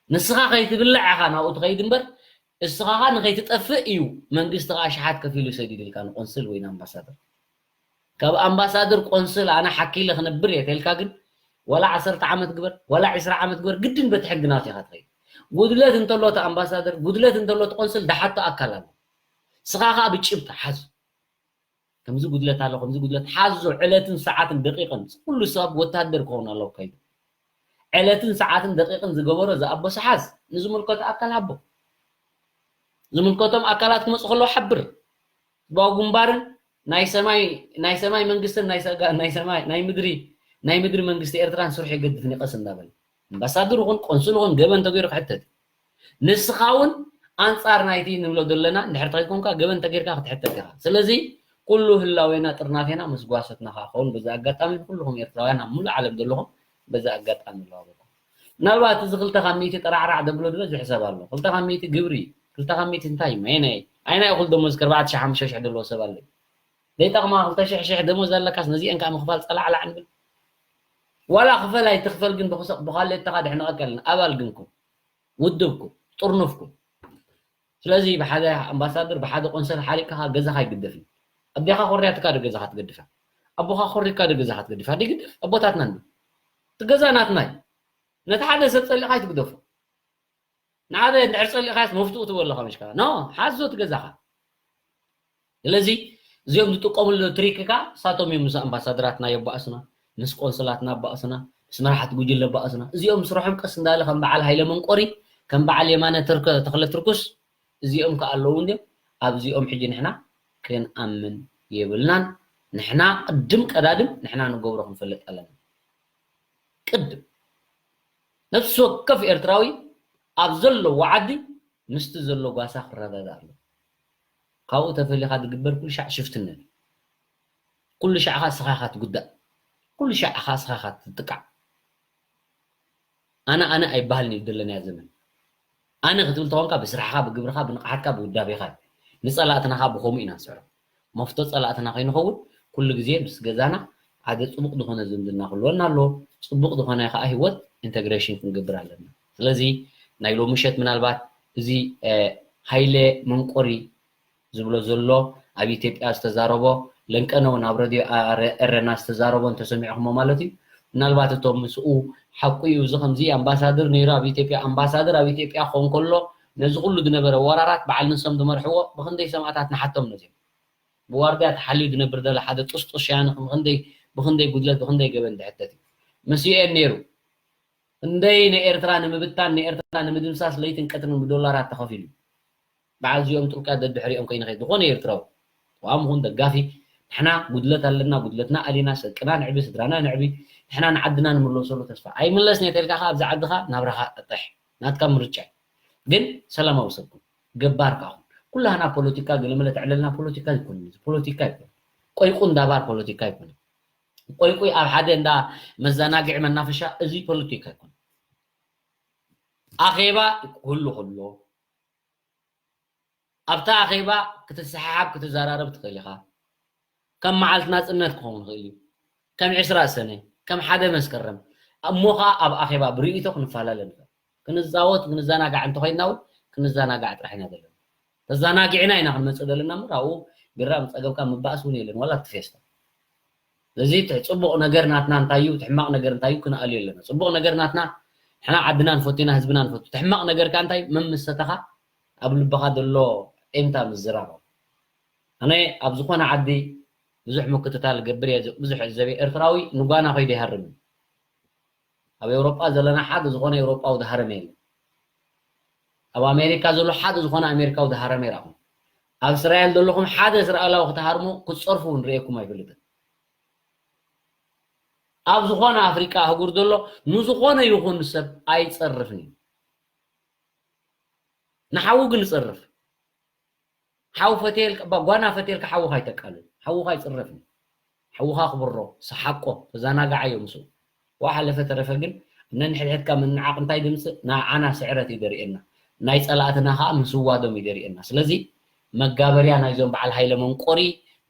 ንስኻ ከይትብላዕ ኢኻ ናብኡ ትኸይድ እምበር፣ እስኻ ኸኣ ንኸይትጠፍእ እዩ መንግስቲ ኸኣ ኣሽሓት ከፊሉ ሰዲዱልካ ንቆንስል ወይ ንኣምባሳደር። ካብ ኣምባሳደር ቆንስል ኣነ ሓኪለ ክነብር እየ ተልካ ግን፣ ዋላ ዓሰርተ ዓመት ግበር፣ ዋላ ዕስራ ዓመት ግበር፣ ግድን በቲ ሕጊ ናቱ ኢኻ ትኸይድ። ጉድለት እንተሎ እቲ ኣምባሳደር፣ ጉድለት እንተሎ እቲ ቆንስል ዝሓቶ ኣካል ኣሎ። እስኻ ኸኣ ብጭብጢ ሓዝ። ከምዚ ጉድለት ኣሎ፣ ከምዚ ጉድለት ሓዞ፣ ዕለትን ሰዓትን ደቂቕን፣ ኩሉ ሰብ ወታደር ክኸውን ኣለዎ ከይዱ። ዕለትን ሰዓትን ደቂቕን ዝገበሮ ዝኣበሶ ሓዝ፣ ንዝምልከቶ ኣካል ሃቦ። ዝምልከቶም ኣካላት ክመጹ ከለዉ ሓብር። ህዝባዊ ግንባርን ናይ ሰማይ፣ ናይ ሰማይ መንግስትን ናይ ሰጋ-፣ ናይ ሰማይ፣ ናይ ምድሪ፣ ናይ ምድሪ መንግስቲ ኤርትራን ስርሑ የገድፍን ይቐስ እንዳበለ። ኣምባሳደር ይኹን፣ ቆንስል ይኹን፣ ገበን ተገይሩ ክሕተት እዩ። ንስኻ እውን ኣንጻር ናይቲ ንብሎ ዘለና እንድሕር ተኾይንካ ገበን ተገይርካ ክትሕተት ኢኻ። ስለዚ ኩሉ ህላዌና ጥርናፌና ምስ ጓሶትና ከኣ ክኸውን በዚ ኣጋጣሚ ንኩልኹም ኤርትራውያን ኣብ ሙሉእ ዓለም ዘለኹም በዚ ኣጋጣሚ ኣለዋወኩም። ምናልባት እዚ ክልተ ካብ ሚእቲ ጠራዕራዕ ደብሎ ዝበዝሕ ሰብ ኣሎ። ክልተ ካብ ሚእቲ ግብሪ፣ ክልተ ካብ ሚእቲ እንታይ? መይነይ? ኣይናይ እኹል ደሞዝ ከ ኣርባዕተ ሽሕ ሓሙሽተ ሽሕ ዘለዎ ሰብ ኣሎ። ዘይጠቕማ ክልተ ሽሕ ሽሕ ደሞዝ ኣለካስ ነዚአን ከኣ ምኽፋል ጸላዕላዕ ንብል። ዋላ ክፈል ኣይትኽፈል ግን ብኽሰ-፣ ብኻልእተኻ ድሕንቐካ ኣለና። ኣባል ግንኩ፣ ውድብኩ፣ ጥርኑፍኩ። ስለዚ ብሓደ ኣምባሳደር፣ ብሓደ ቆንሰል ሓሪቅካ ገዛኻ ኣይግደፍን። ኣዴኻ ኮርያትካ ዶ ገዛኻ ትገድፋ? ኣቦኻ ኮሪካ ዶ ገዛኻ ትገድፋ? ይግደፍ፣ ኣቦታትና እንዲ። እቲ ገዛ ናትና እዩ። ነቲ ሓደ ሰብ ጸሊእኻ ኣይትግደፎ። ንዓበ እንድሕር ጸሊእኻስ መፍትኡ ትበሎ ከመሽካ። ኖ፣ ሓዞ እቲ ገዛኻ። ስለዚ እዚኦም ዝጥቀምሉ ትሪክ ከኣ እሳቶም እዮም ምስ ኣምባሳደራትና የባእሱና፣ ምስ ቆንስላትና ኣባእሱና፣ ምስ መራሕቲ ጉጅለ ኣባእሱና። እዚኦም ስርሖም ቀስ እንዳለ ከም በዓል ሃይለ መንቆሪ፣ ከም በዓል የማነ ተርከ-፣ ተኽለ ትርኩስ እዚኦም ከኣ ኣለዉ እንድዮም። ኣብዚኦም ሕጂ ንሕና ክንኣምን የብልናን። ንሕና ቅድም ቀዳድም ንሕና ንገብሮ ክንፈልጥ ኣለና። ቅድም ነፍሲ ወከፍ ኤርትራዊ ኣብ ዘለዎ ዓዲ ምስቲ ዘሎ ጓሳ ክረዳዳእ ኣለዎ። ካብኡ ተፈሊኻ ዝግበር ኩሉ ሻዕ ሽፍትነት እዩ። ኩሉ ሻዕ ኢኻ እስኻ ኢኻ ትጉዳእ። ኩሉ ሻዕ ኢኻ እስኻ ኢኻ ትጥቃዕ። ኣነ ኣነ ኣይበሃልን እዩ ዘለናዮ ዘመን። ኣነ ክትብል ተኾንካ ብስራሕኻ፣ ብግብርኻ፣ ብንቕሓትካ፣ ብውዳቤኻ እዩ። ንጸላእትና ኸኣ ብኸምኡ ኢና ንስዕሮም። መፍቶ ጸላእትና ከይንኸውን ኩሉ ግዜ ምስ ገዛና ሓደ ጽቡቕ ዝኾነ ዝምድና ክህልወና ኣለዎ። ጽቡቕ ዝኾነ ኸኣ ህይወት ኢንተግሬሽን ክንገብር ኣለና። ስለዚ ናይ ሎሚ ምሸት ምናልባት እዚ፣ እ፣ ሃይለ መንቆሪ ዝብሎ ዘሎ ኣብ ኢትዮጵያ ዝተዛረቦ ለንቀነ እውን ኣብ ረድዮ ኣረ-፣ ኤረና ዝተዛረቦ እንተሰሚዕኹሞ ማለት እዩ። ምናልባት እቶም ምስኡ ሓቁ እዩ፣ እዚ ከምዚ ኣምባሳደር ነይሩ ኣብ ኢትዮጵያ፣ ኣምባሳደር ኣብ ኢትዮጵያ ክኸውን ከሎ ነዚ ኩሉ ዝነበረ ወራራት በዓል ንሶም ዝመርሕዎ ብኽንደይ ሰማእታት ንሓቶም ነዚኦም። ብዋርድያ ተሓልዩ ዝነብር ዘሎ ሓደ ጥስጡስ ሸያኒ ብኽንደይ፣ ብኽንደይ ጉድለት፣ ብኽንደይ ገበን ዝሕተት እዩ። ምስ ዩ ኤን ነይሩ። ክንደይ ንኤርትራ ንምብታን፣ ንኤርትራ ንምድምሳስ ለይትን ቀትርን ብዶላራት ተኸፊሉ። በዓል እዚኦም ጥልቃ ደድሕሪኦም ከይንኸይድ ዝኾነ ኤርትራዊ፣ ተቃዋሚ ኹን ደጋፊ፣ ንሕና ጉድለት ኣለና፣ ጉድለትና ኣሊና፣ ስድቅና ንዕቢ፣ ስድራና ንዕቢ፣ ንሕና ንዓድና ንምለሰሉ ተስፋ። ኣይምለስን እየ ተልካ ከኣ ኣብዚ ዓድኻ ናብራኻ ጥጥሕ፣ ናትካ ምርጫ እዩ። ግን ሰላማዊ ሰብ ኩን፣ ገባር ከኣ ኩን። ኩላህና ፖለቲካ ገለመለ ተዕለልና ፖለቲካ ኣይኮነን። እዚ ፖለቲካ ኣይኮነን። ቆይቁ እንዳባር ፖለቲካ ኣይኮነን። ቆይቁይ ኣብ ሓደ እንዳ መዘናግዒ መናፈሻ፣ እዚ ፖለቲካ ኣይኮነን። ኣኼባ ክህሉ ከሎ፣ ኣብታ ኣኼባ ክትሰሓሓብ ክትዘራረብ ትኽእል ኢኻ። ከም መዓልቲ ናጽነት ክኸውን ይኽእል እዩ። ከም ዕስራ ሰነ፣ ከም ሓደ መስከረም። እሞ ኸኣ ኣብ ኣኼባ ብርእይቶ ክንፈላለ ንኽእል። ክንዛወት፣ ክንዘናጋዕ እንተኾይንና እውን ክንዘናጋዕ ጥራሕ ኢና ዘለና። ተዘናጊዕና ኢና ክንመጽእ ዘለና እምበር፣ ኣብኡ ቢራ ምስ ጸገብካ ምባእስ እውን የለን፣ ዋላ እቲ ፌስታ። ስለዚ እቲ ጽቡቕ ነገር ናትና እንታይ እዩ፣ እቲ ሕማቕ ነገር እንታይ እዩ፣ ክንኣልዮ ኣለና። ጽቡቕ ነገር ናትና ንሕና ዓድና ንፈቱ ኢና፣ ህዝብና ንፈቱ። እቲ ሕማቕ ነገርካ እንታይ? መምሰተኻ ኣብ ልብኻ ዘሎ ቂምታ ምዝራብ። ኣነ ኣብ ዝኾነ ዓዲ ብዙሕ ምክትታል ገብር እየ፣ ብዙሕ ዕዘብ እየ። ኤርትራዊ ንጓና ከይዱ ይሃርም እዩ። ኣብ ኤውሮጳ ዘለና ሓደ ዝኾነ ኤውሮጳዊ ዝሃረመ የለን። ኣብ ኣሜሪካ ዘሎ ሓደ ዝኾነ ኣሜሪካዊ ዝሃረመ ይረኣኹም። ኣብ እስራኤል ዘለኹም ሓደ እስራኤላዊ ክትሃርሙ ክትጸርፉ እውን ርእየኩም ኣይፈልጥን። ኣብ ዝኾነ ኣፍሪቃ ኣህጉር ዘሎ ንዝኾነ ይኹን ሰብ ኣይጸርፍን እዩ። ንሓዉ ግን ይጸርፍ። ሓው ፈትየልካ፣ ባ-፣ ጓና ፈትየልካ ሓውኻ ኣይተቃልል። ሓውኻ ኣይጽረፍን። ሓውኻ ክብሮ፣ ሰሓቆ፣ ተዘናጋዓዮ ምስኡ። ወሓለፈ ተረፈ ግን ነንሕድሕድካ ምንዓቕ እንታይ ድምጽእ? ንዓና ስዕረት እዩ ደርእየና። ናይ ጸላእትና ከኣ ምስዋዶም እዩ ደርእየና። ስለዚ መጋበርያ ናይዞም በዓል ሃይለ መንቆሪ፣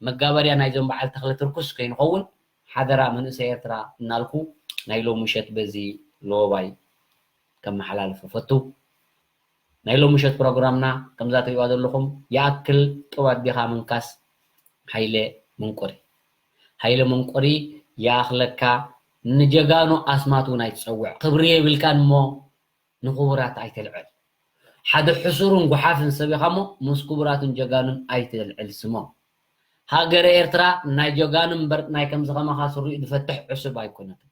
መጋበርያ ናይዞም በዓል ተኽለ ትርኩስ ከይንኸውን ሓደራ መንእሰይ ኤርትራ እናልኩ ናይ ሎሚ ምሸት በዚ ሎባይ ከመሓላልፍ እፈቱ። ናይ ሎሚ ምሸት ፕሮግራምና ከምዛ ትሪእዋ ዘለኹም ይኣክል ጥዋት ዲኻ ምንካስ ሃይለ መንቆሪ። ሃይለ መንቆሪ ይኣኽለካ፣ ንጀጋኑ ኣስማት እውን ኣይትጸውዕ። ክብሪ የብልካን እሞ ንኽቡራት ኣይተልዕል። ሓደ ሕሱርን ጓሓፍን ሰብ ኢኻ እሞ ምስ ክቡራትን ጀጋኑን ኣይተልዕል ስሞም። ሃገረ ኤርትራ ናይ ጀጋኑ እምበር ናይ ከምዚ ከማኻ ስሪኡ ዝፈትሕ ዕሱብ ኣይኮነትን።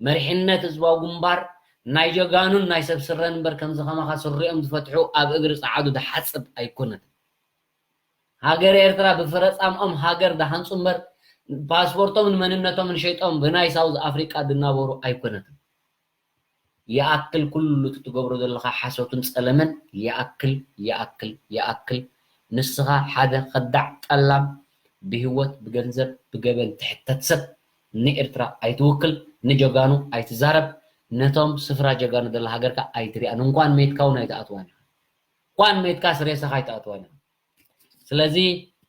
መሪሕነት ህዝባዊ ግንባር ናይ ጀጋኑን ናይ ሰብ ስረን እምበር ከምዚ ከማኻ ስሪኦም ዝፈትሑ ኣብ እግሪ ጸዓዱ ዝሓጽብ ኣይኮነትን። ሃገረ ኤርትራ ብፍረ ጻምኦም ሃገር ዝሃንጹ እምበር ፓስፖርቶምን መንነቶምን ሸይጦም ብናይ ሳውዝ ኣፍሪቃ ዝናበሩ ኣይኮነትን። ይኣክል ኩሉ እቲ ትገብሮ ዘለኻ ሓሶትን ጸለመን፣ ይኣክል፣ ይኣክል፣ ይኣክል። ንስኻ ሓደ ከዳዕ ጠላም፣ ብህይወት፣ ብገንዘብ፣ ብገበን ትሕተት ሰብ፣ ንኤርትራ ኣይትውክል፣ ንጀጋኑ ኣይትዛረብ፣ ነቶም ስፍራ ጀጋኑ ዘላ ሃገርካ ኣይትሪኣን። እንኳን ሜትካ እውን ኣይትኣትዋን ኢኻ። እንኳን ሜትካስ ሬሳኻ ኣይትኣትዋን ኢኻ። ስለዚ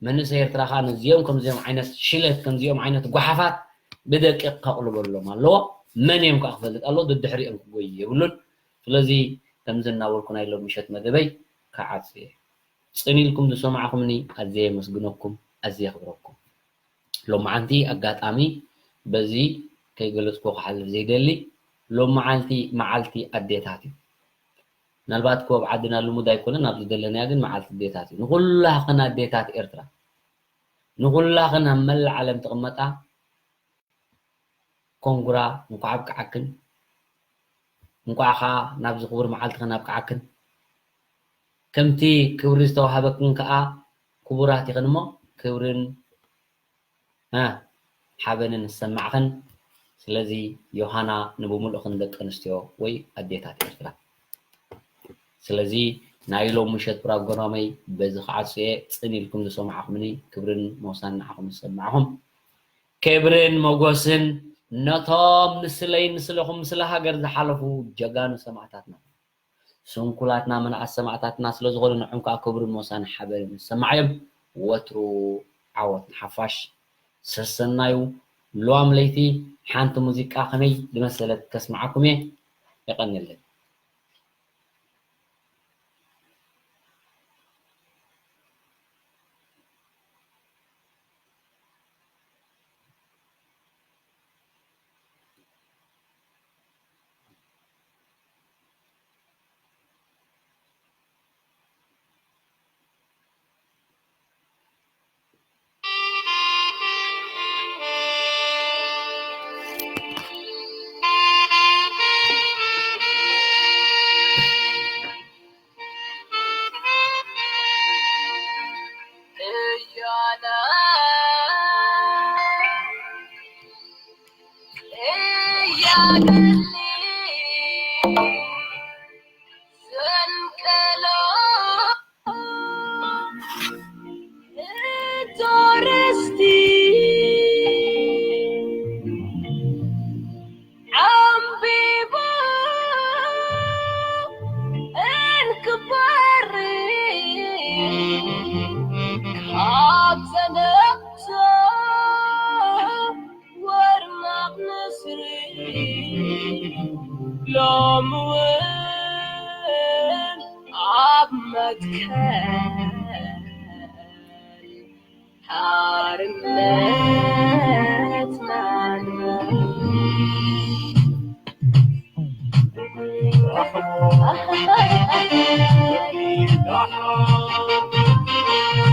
መንእሰይ ኤርትራ ከኣ ነዚኦም ከምዚኦም ዓይነት ሽለት፣ ከምዚኦም ዓይነት ጓሓፋት ብደቂቕ ከቕልበሎም ኣለዎ። መን እዮም ከኣ ክፈልጥ ኣለዎ፣ ደድሕሪኦም ክጎይ የብሉን። ስለዚ ከምዚ እናበልኩ ናይ ሎሚ ምሸት መደበይ ክዓጽ እየ። ጽን ኢልኩም ዝሰማዕኩምኒ ኣዝየ የመስግነኩም፣ ኣዝየ የኽብረኩም። ሎማዓንቲ ኣጋጣሚ በዚ ከይገለጽኩ ክሓልፍ ዘይደሊ፣ ሎማዓንቲ መዓልቲ ኣዴታት እዩ። ምናልባት እኮ ኣብ ዓድና ልሙድ ኣይኮነን፣ ኣብዚ ዘለናዮ ግን መዓልቲ ኣዴታት እዩ። ንኹላኽን ኣዴታት ኤርትራ፣ ንኹላኽን ኣብ መላእ ዓለም ትቕመጣ ኮንግራ፣ እንኳዕ ኣብቅዓክን፣ እንኳዕ ኸዓ ናብዚ ክቡር መዓልትኽን ኣብቅዓክን። ከምቲ ክብሪ ዝተዋሃበክን ከኣ ክቡራት ኢኽን እሞ ክብርን እ፣ ሓበንን ዝሰማዕኽን። ስለዚ ዮሃና ንብምልእኽን ደቂ ኣንስትዮ ወይ ኣዴታት ኤርትራ። ስለዚ ናይ ሎም ምሸት ፕሮግራመይ በዚ ክዓጹ እየ። ጽን ኢልኩም ዝሰማዕኹምኒ ክብርን ሞሳን ንዓኹም ዝሰማዕኹም። ክብርን ሞጎስን ነቶም ንስለይን ንስለኹም ስለ ሃገር ዝሓለፉ ጀጋኑ ሰማእታትና። ስንኩላትና ምንኣስ ሰማእታትና ስለ ዝኾኑ ንዖም ከኣ ክብርን ሞሳን ሓበንን ይሰማዓዮም። ወትሩ ዓወት ንሓፋሽ። ሰሰናዩ ሉዋም ለይቲ ሓንቲ ሙዚቃ ከመይ ዝመሰለት ከስምዓኩም እየ። የቐንየለይ። ሎሚ እውን ኣብ መትከል ሓርነትና ንበል።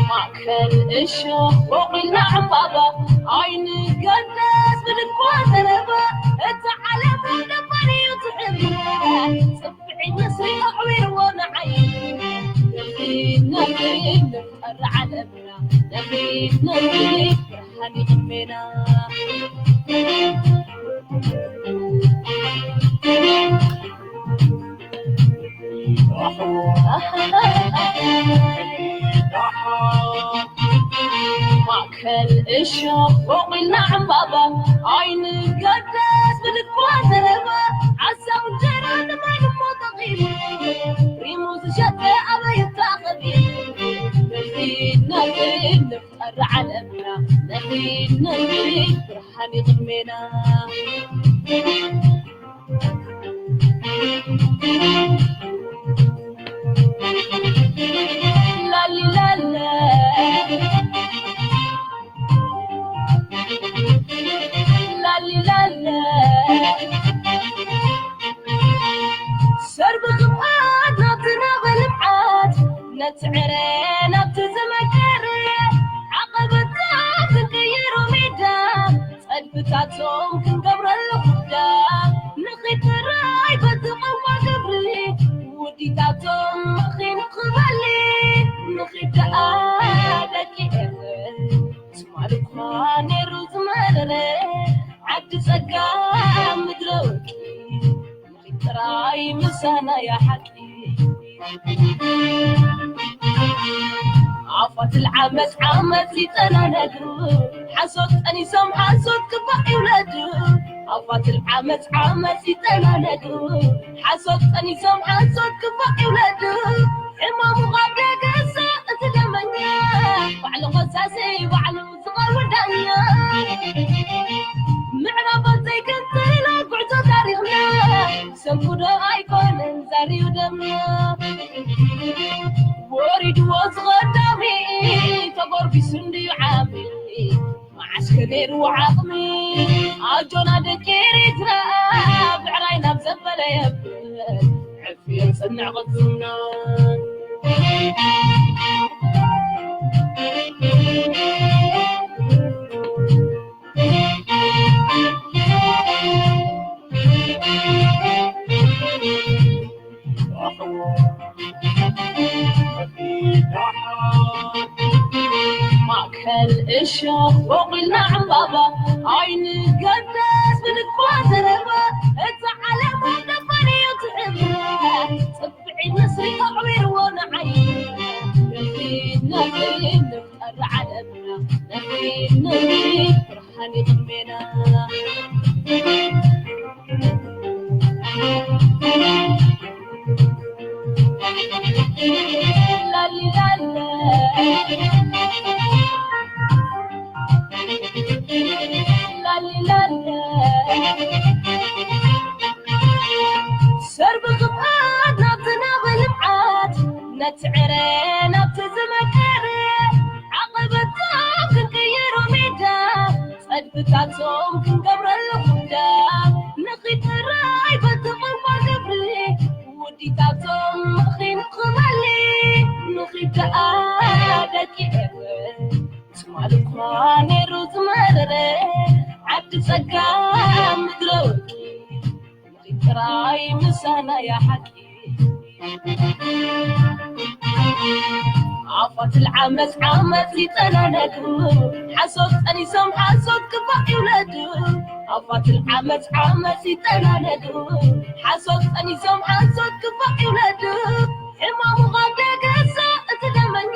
ማእከል እሾኽ ቦቒልና ዕምባባ፣ ኣይንገደስ ብልኳ ዘረባ። እታ ዓለም ደባሪ እዩ ትሕብና፣ ጽፍዒ ንስሪ ኣዕዊርዎ ንዓይ። ነኺድ ነኺድ ንፍጠር ዓለምና፣ ነኺድ ነኺድ ብርሃን ይቕድሜና። ማእከል እሾኽ ቦቒልና ዕምባባ፣ ኣይንገደስ ብልኳ ዘረባ። ዓሳው እንጀራ ንማን እሞ ጠቒሙ፣ ሪሙ ዝሸጠ ኣበይ ይታኸብ? ነኺድ ነኺድ ንፍጠር ዓለምና፣ ነኺድ ነኺድ ብርሃን ይቕድሜና። ላሊላለ፣ ላሊላለ፣ ሰርቢ ክብኣት ናብቲ ናበ ልምዓት፣ ነቲ ዕረ ናብቲ ዝመከረ፣ ዓቐበታት ክንቅይሮ ሜዳ፣ ጸድፍታቶም ክንገብረሉ ኩዳ። ንኺድ ጥራይ በቲ ቋንቋ ግብሪ፣ ውዲታቶም ምኺኑ ክበሊ። ንኺድ ደኣ ደቂ ኤረ፣ ትማሊ እኳ ነይሩ ዝመረረ፣ ዓዲ ጸጋ ምድረ ወርቂ። ጥራይ ምሳና እያ ሓቂ። ኣፋት ልዓመፅ ዓመፅ ይጠናነዱ፣ ሓሶት ጠኒሶም ሓሶት ክፋእ ይውለዱ። ኣፋት ልዓመፅ ዓመፅ ይጠናነዱ፣ ሓሶት ጠኒሶም ሓሶት ክፋእ ይውለዱ። ሕማሙ ካብ ደገሰ እቲ ደመኛ፣ ባዕሉ ኸሳሲ ባዕሉ ዝቐርቡ ዳኛ። ምዕራባት ዘይገንዘላ ጉዕዞ ታሪኽና፣ ሰንኩዶ ኣይኮነን ዛርዩ ደምና። ወሪድዎ ዝቐዳሚ፣ ተጎርቢሱ እንድዩ ዓሚ፣ መዓስ ከ ነይሩ ዓቕሚ? ኣጆና ደቂ ኤሪትራ፣ ብዕራይ ናብ ዘበለ የብል፣ ዕርፊ የጽንዕ ቅልጽምና። ማእከል እሾኽ ቦቒልና ዕምባባ፣ ኣይንገደስ ብልኳ ዘረባ። እዛ ዓለም ኣብ ደፋር እዩ ትዕምራ፣ ጽፍዒ ንስሪ ኣዕዊርዎ ንዓይ። ነኺድ ነኺድ ንፍጠር ዓለምና፣ ነኺድ ነኺድ ብርሃን ይቕድሜና። ላሊላለ፣ ላሊላለ፣ ሰርቢ ክብኣት ናብቲ ናበ ልምዓት፣ ነቲ ዕረ ናብቲ ዝመከረ፣ ዓቐበታት ክንቅይሮ ሜዳ፣ ጸድፍታቶም ክንገብረሉ ኩዳ። ንኺድ ጥራይ በቲ ቋንቋ ግብሪ፣ ውዲታቶም ምኺኑ ክመሊ። ንኺድ ደኣ ደቂ ኤረ፣ ትማሊ እኳ ነይሩ ዝመረረ፣ ዓዲ ጸጋ ምድረ ወርቂ። ንኺድ ጥራይ ምሳና እያ ሓቂ። ኣፋት ልዓመፅ ዓመፅ ይጠናነዱ፣ ሓሶት ጠኒሶም ሓሶት ክፋእ ይውለዱ። ኣፋት ልዓመፅ ዓመፅ ይጠናነዱ፣ ሓሶት ጠኒሶም ሓሶት ክፋእ ይውለዱ። ሕማሙ ካብ ደገሰ እቲ ደመኛ፣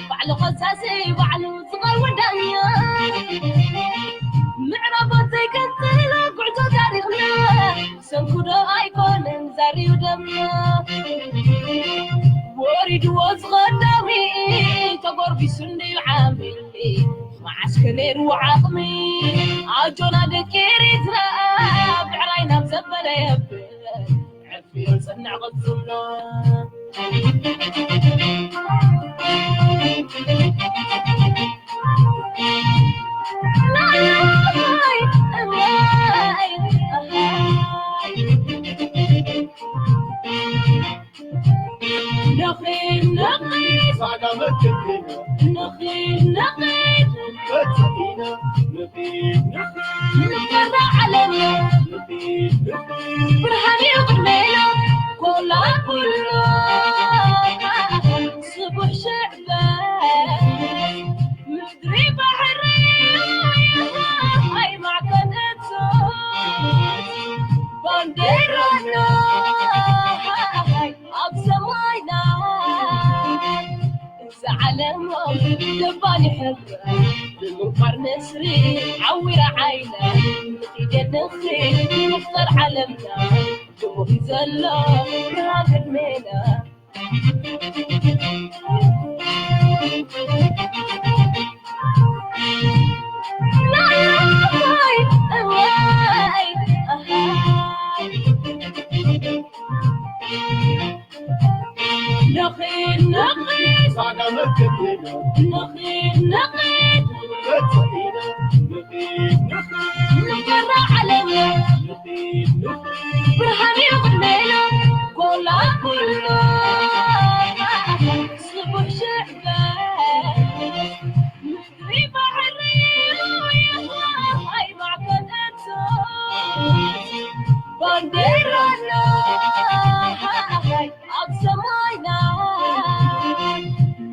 ባዕሉ ኸሳሲ ባዕሉ ዝቐርቡ ዳኛ። ምዕራባት ዘይገንዘላ ጉዕዞ ታሪኽና፣ ሰንኩዶ ኣይኮነን ዛርዩ ደምና። ወሪድዎ ዝቐዳሚ፣ ተጎርቢሱ እንድዩ ዓሚ፣ መዓስ ከ ነይሩ ዓቕሚ? ኣጆና ደቂ ኤሪትራ፣ ብዕራይ ናብ ዘበለ የብል፣ ዕርፊ የጽንዕ ቅልጽምና። ንኺድ ንኺድ ጻዕዳ መከተና ንኺድ ንኺድ በጺሕና ንኺድ ንኺድ ንመራ ዓለምና ንኺድ ንኺድ ብርሃን እዩ ቅድሜና ኮላ ኩሉ ስቡሕ ሽዕበ ምድሪ ባሕሪ ሃይ ማዕከን እቶት ባንዴራና ኣብ ሰማይና እዛ ዓለም ደባሊ ሕብረ ብምንቋር ንስሪ ዓዊራ ዓይነ ንኺደ ንኽሪ ንፍጠር ዓለምና ድሙቕ ዘሎ ብርሃን ቅድሜና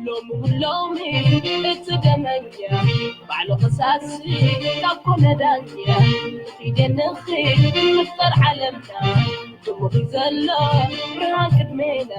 ሎሚ ሎሚ እቲ ደመኛ ባዕሉ ክሳሲ ካብ ኮነ ዳኛ ኺደ ንኺድ ንፍጠር ዓለምና ድሙቕ ዘሎ ብርሃን ቅድሜና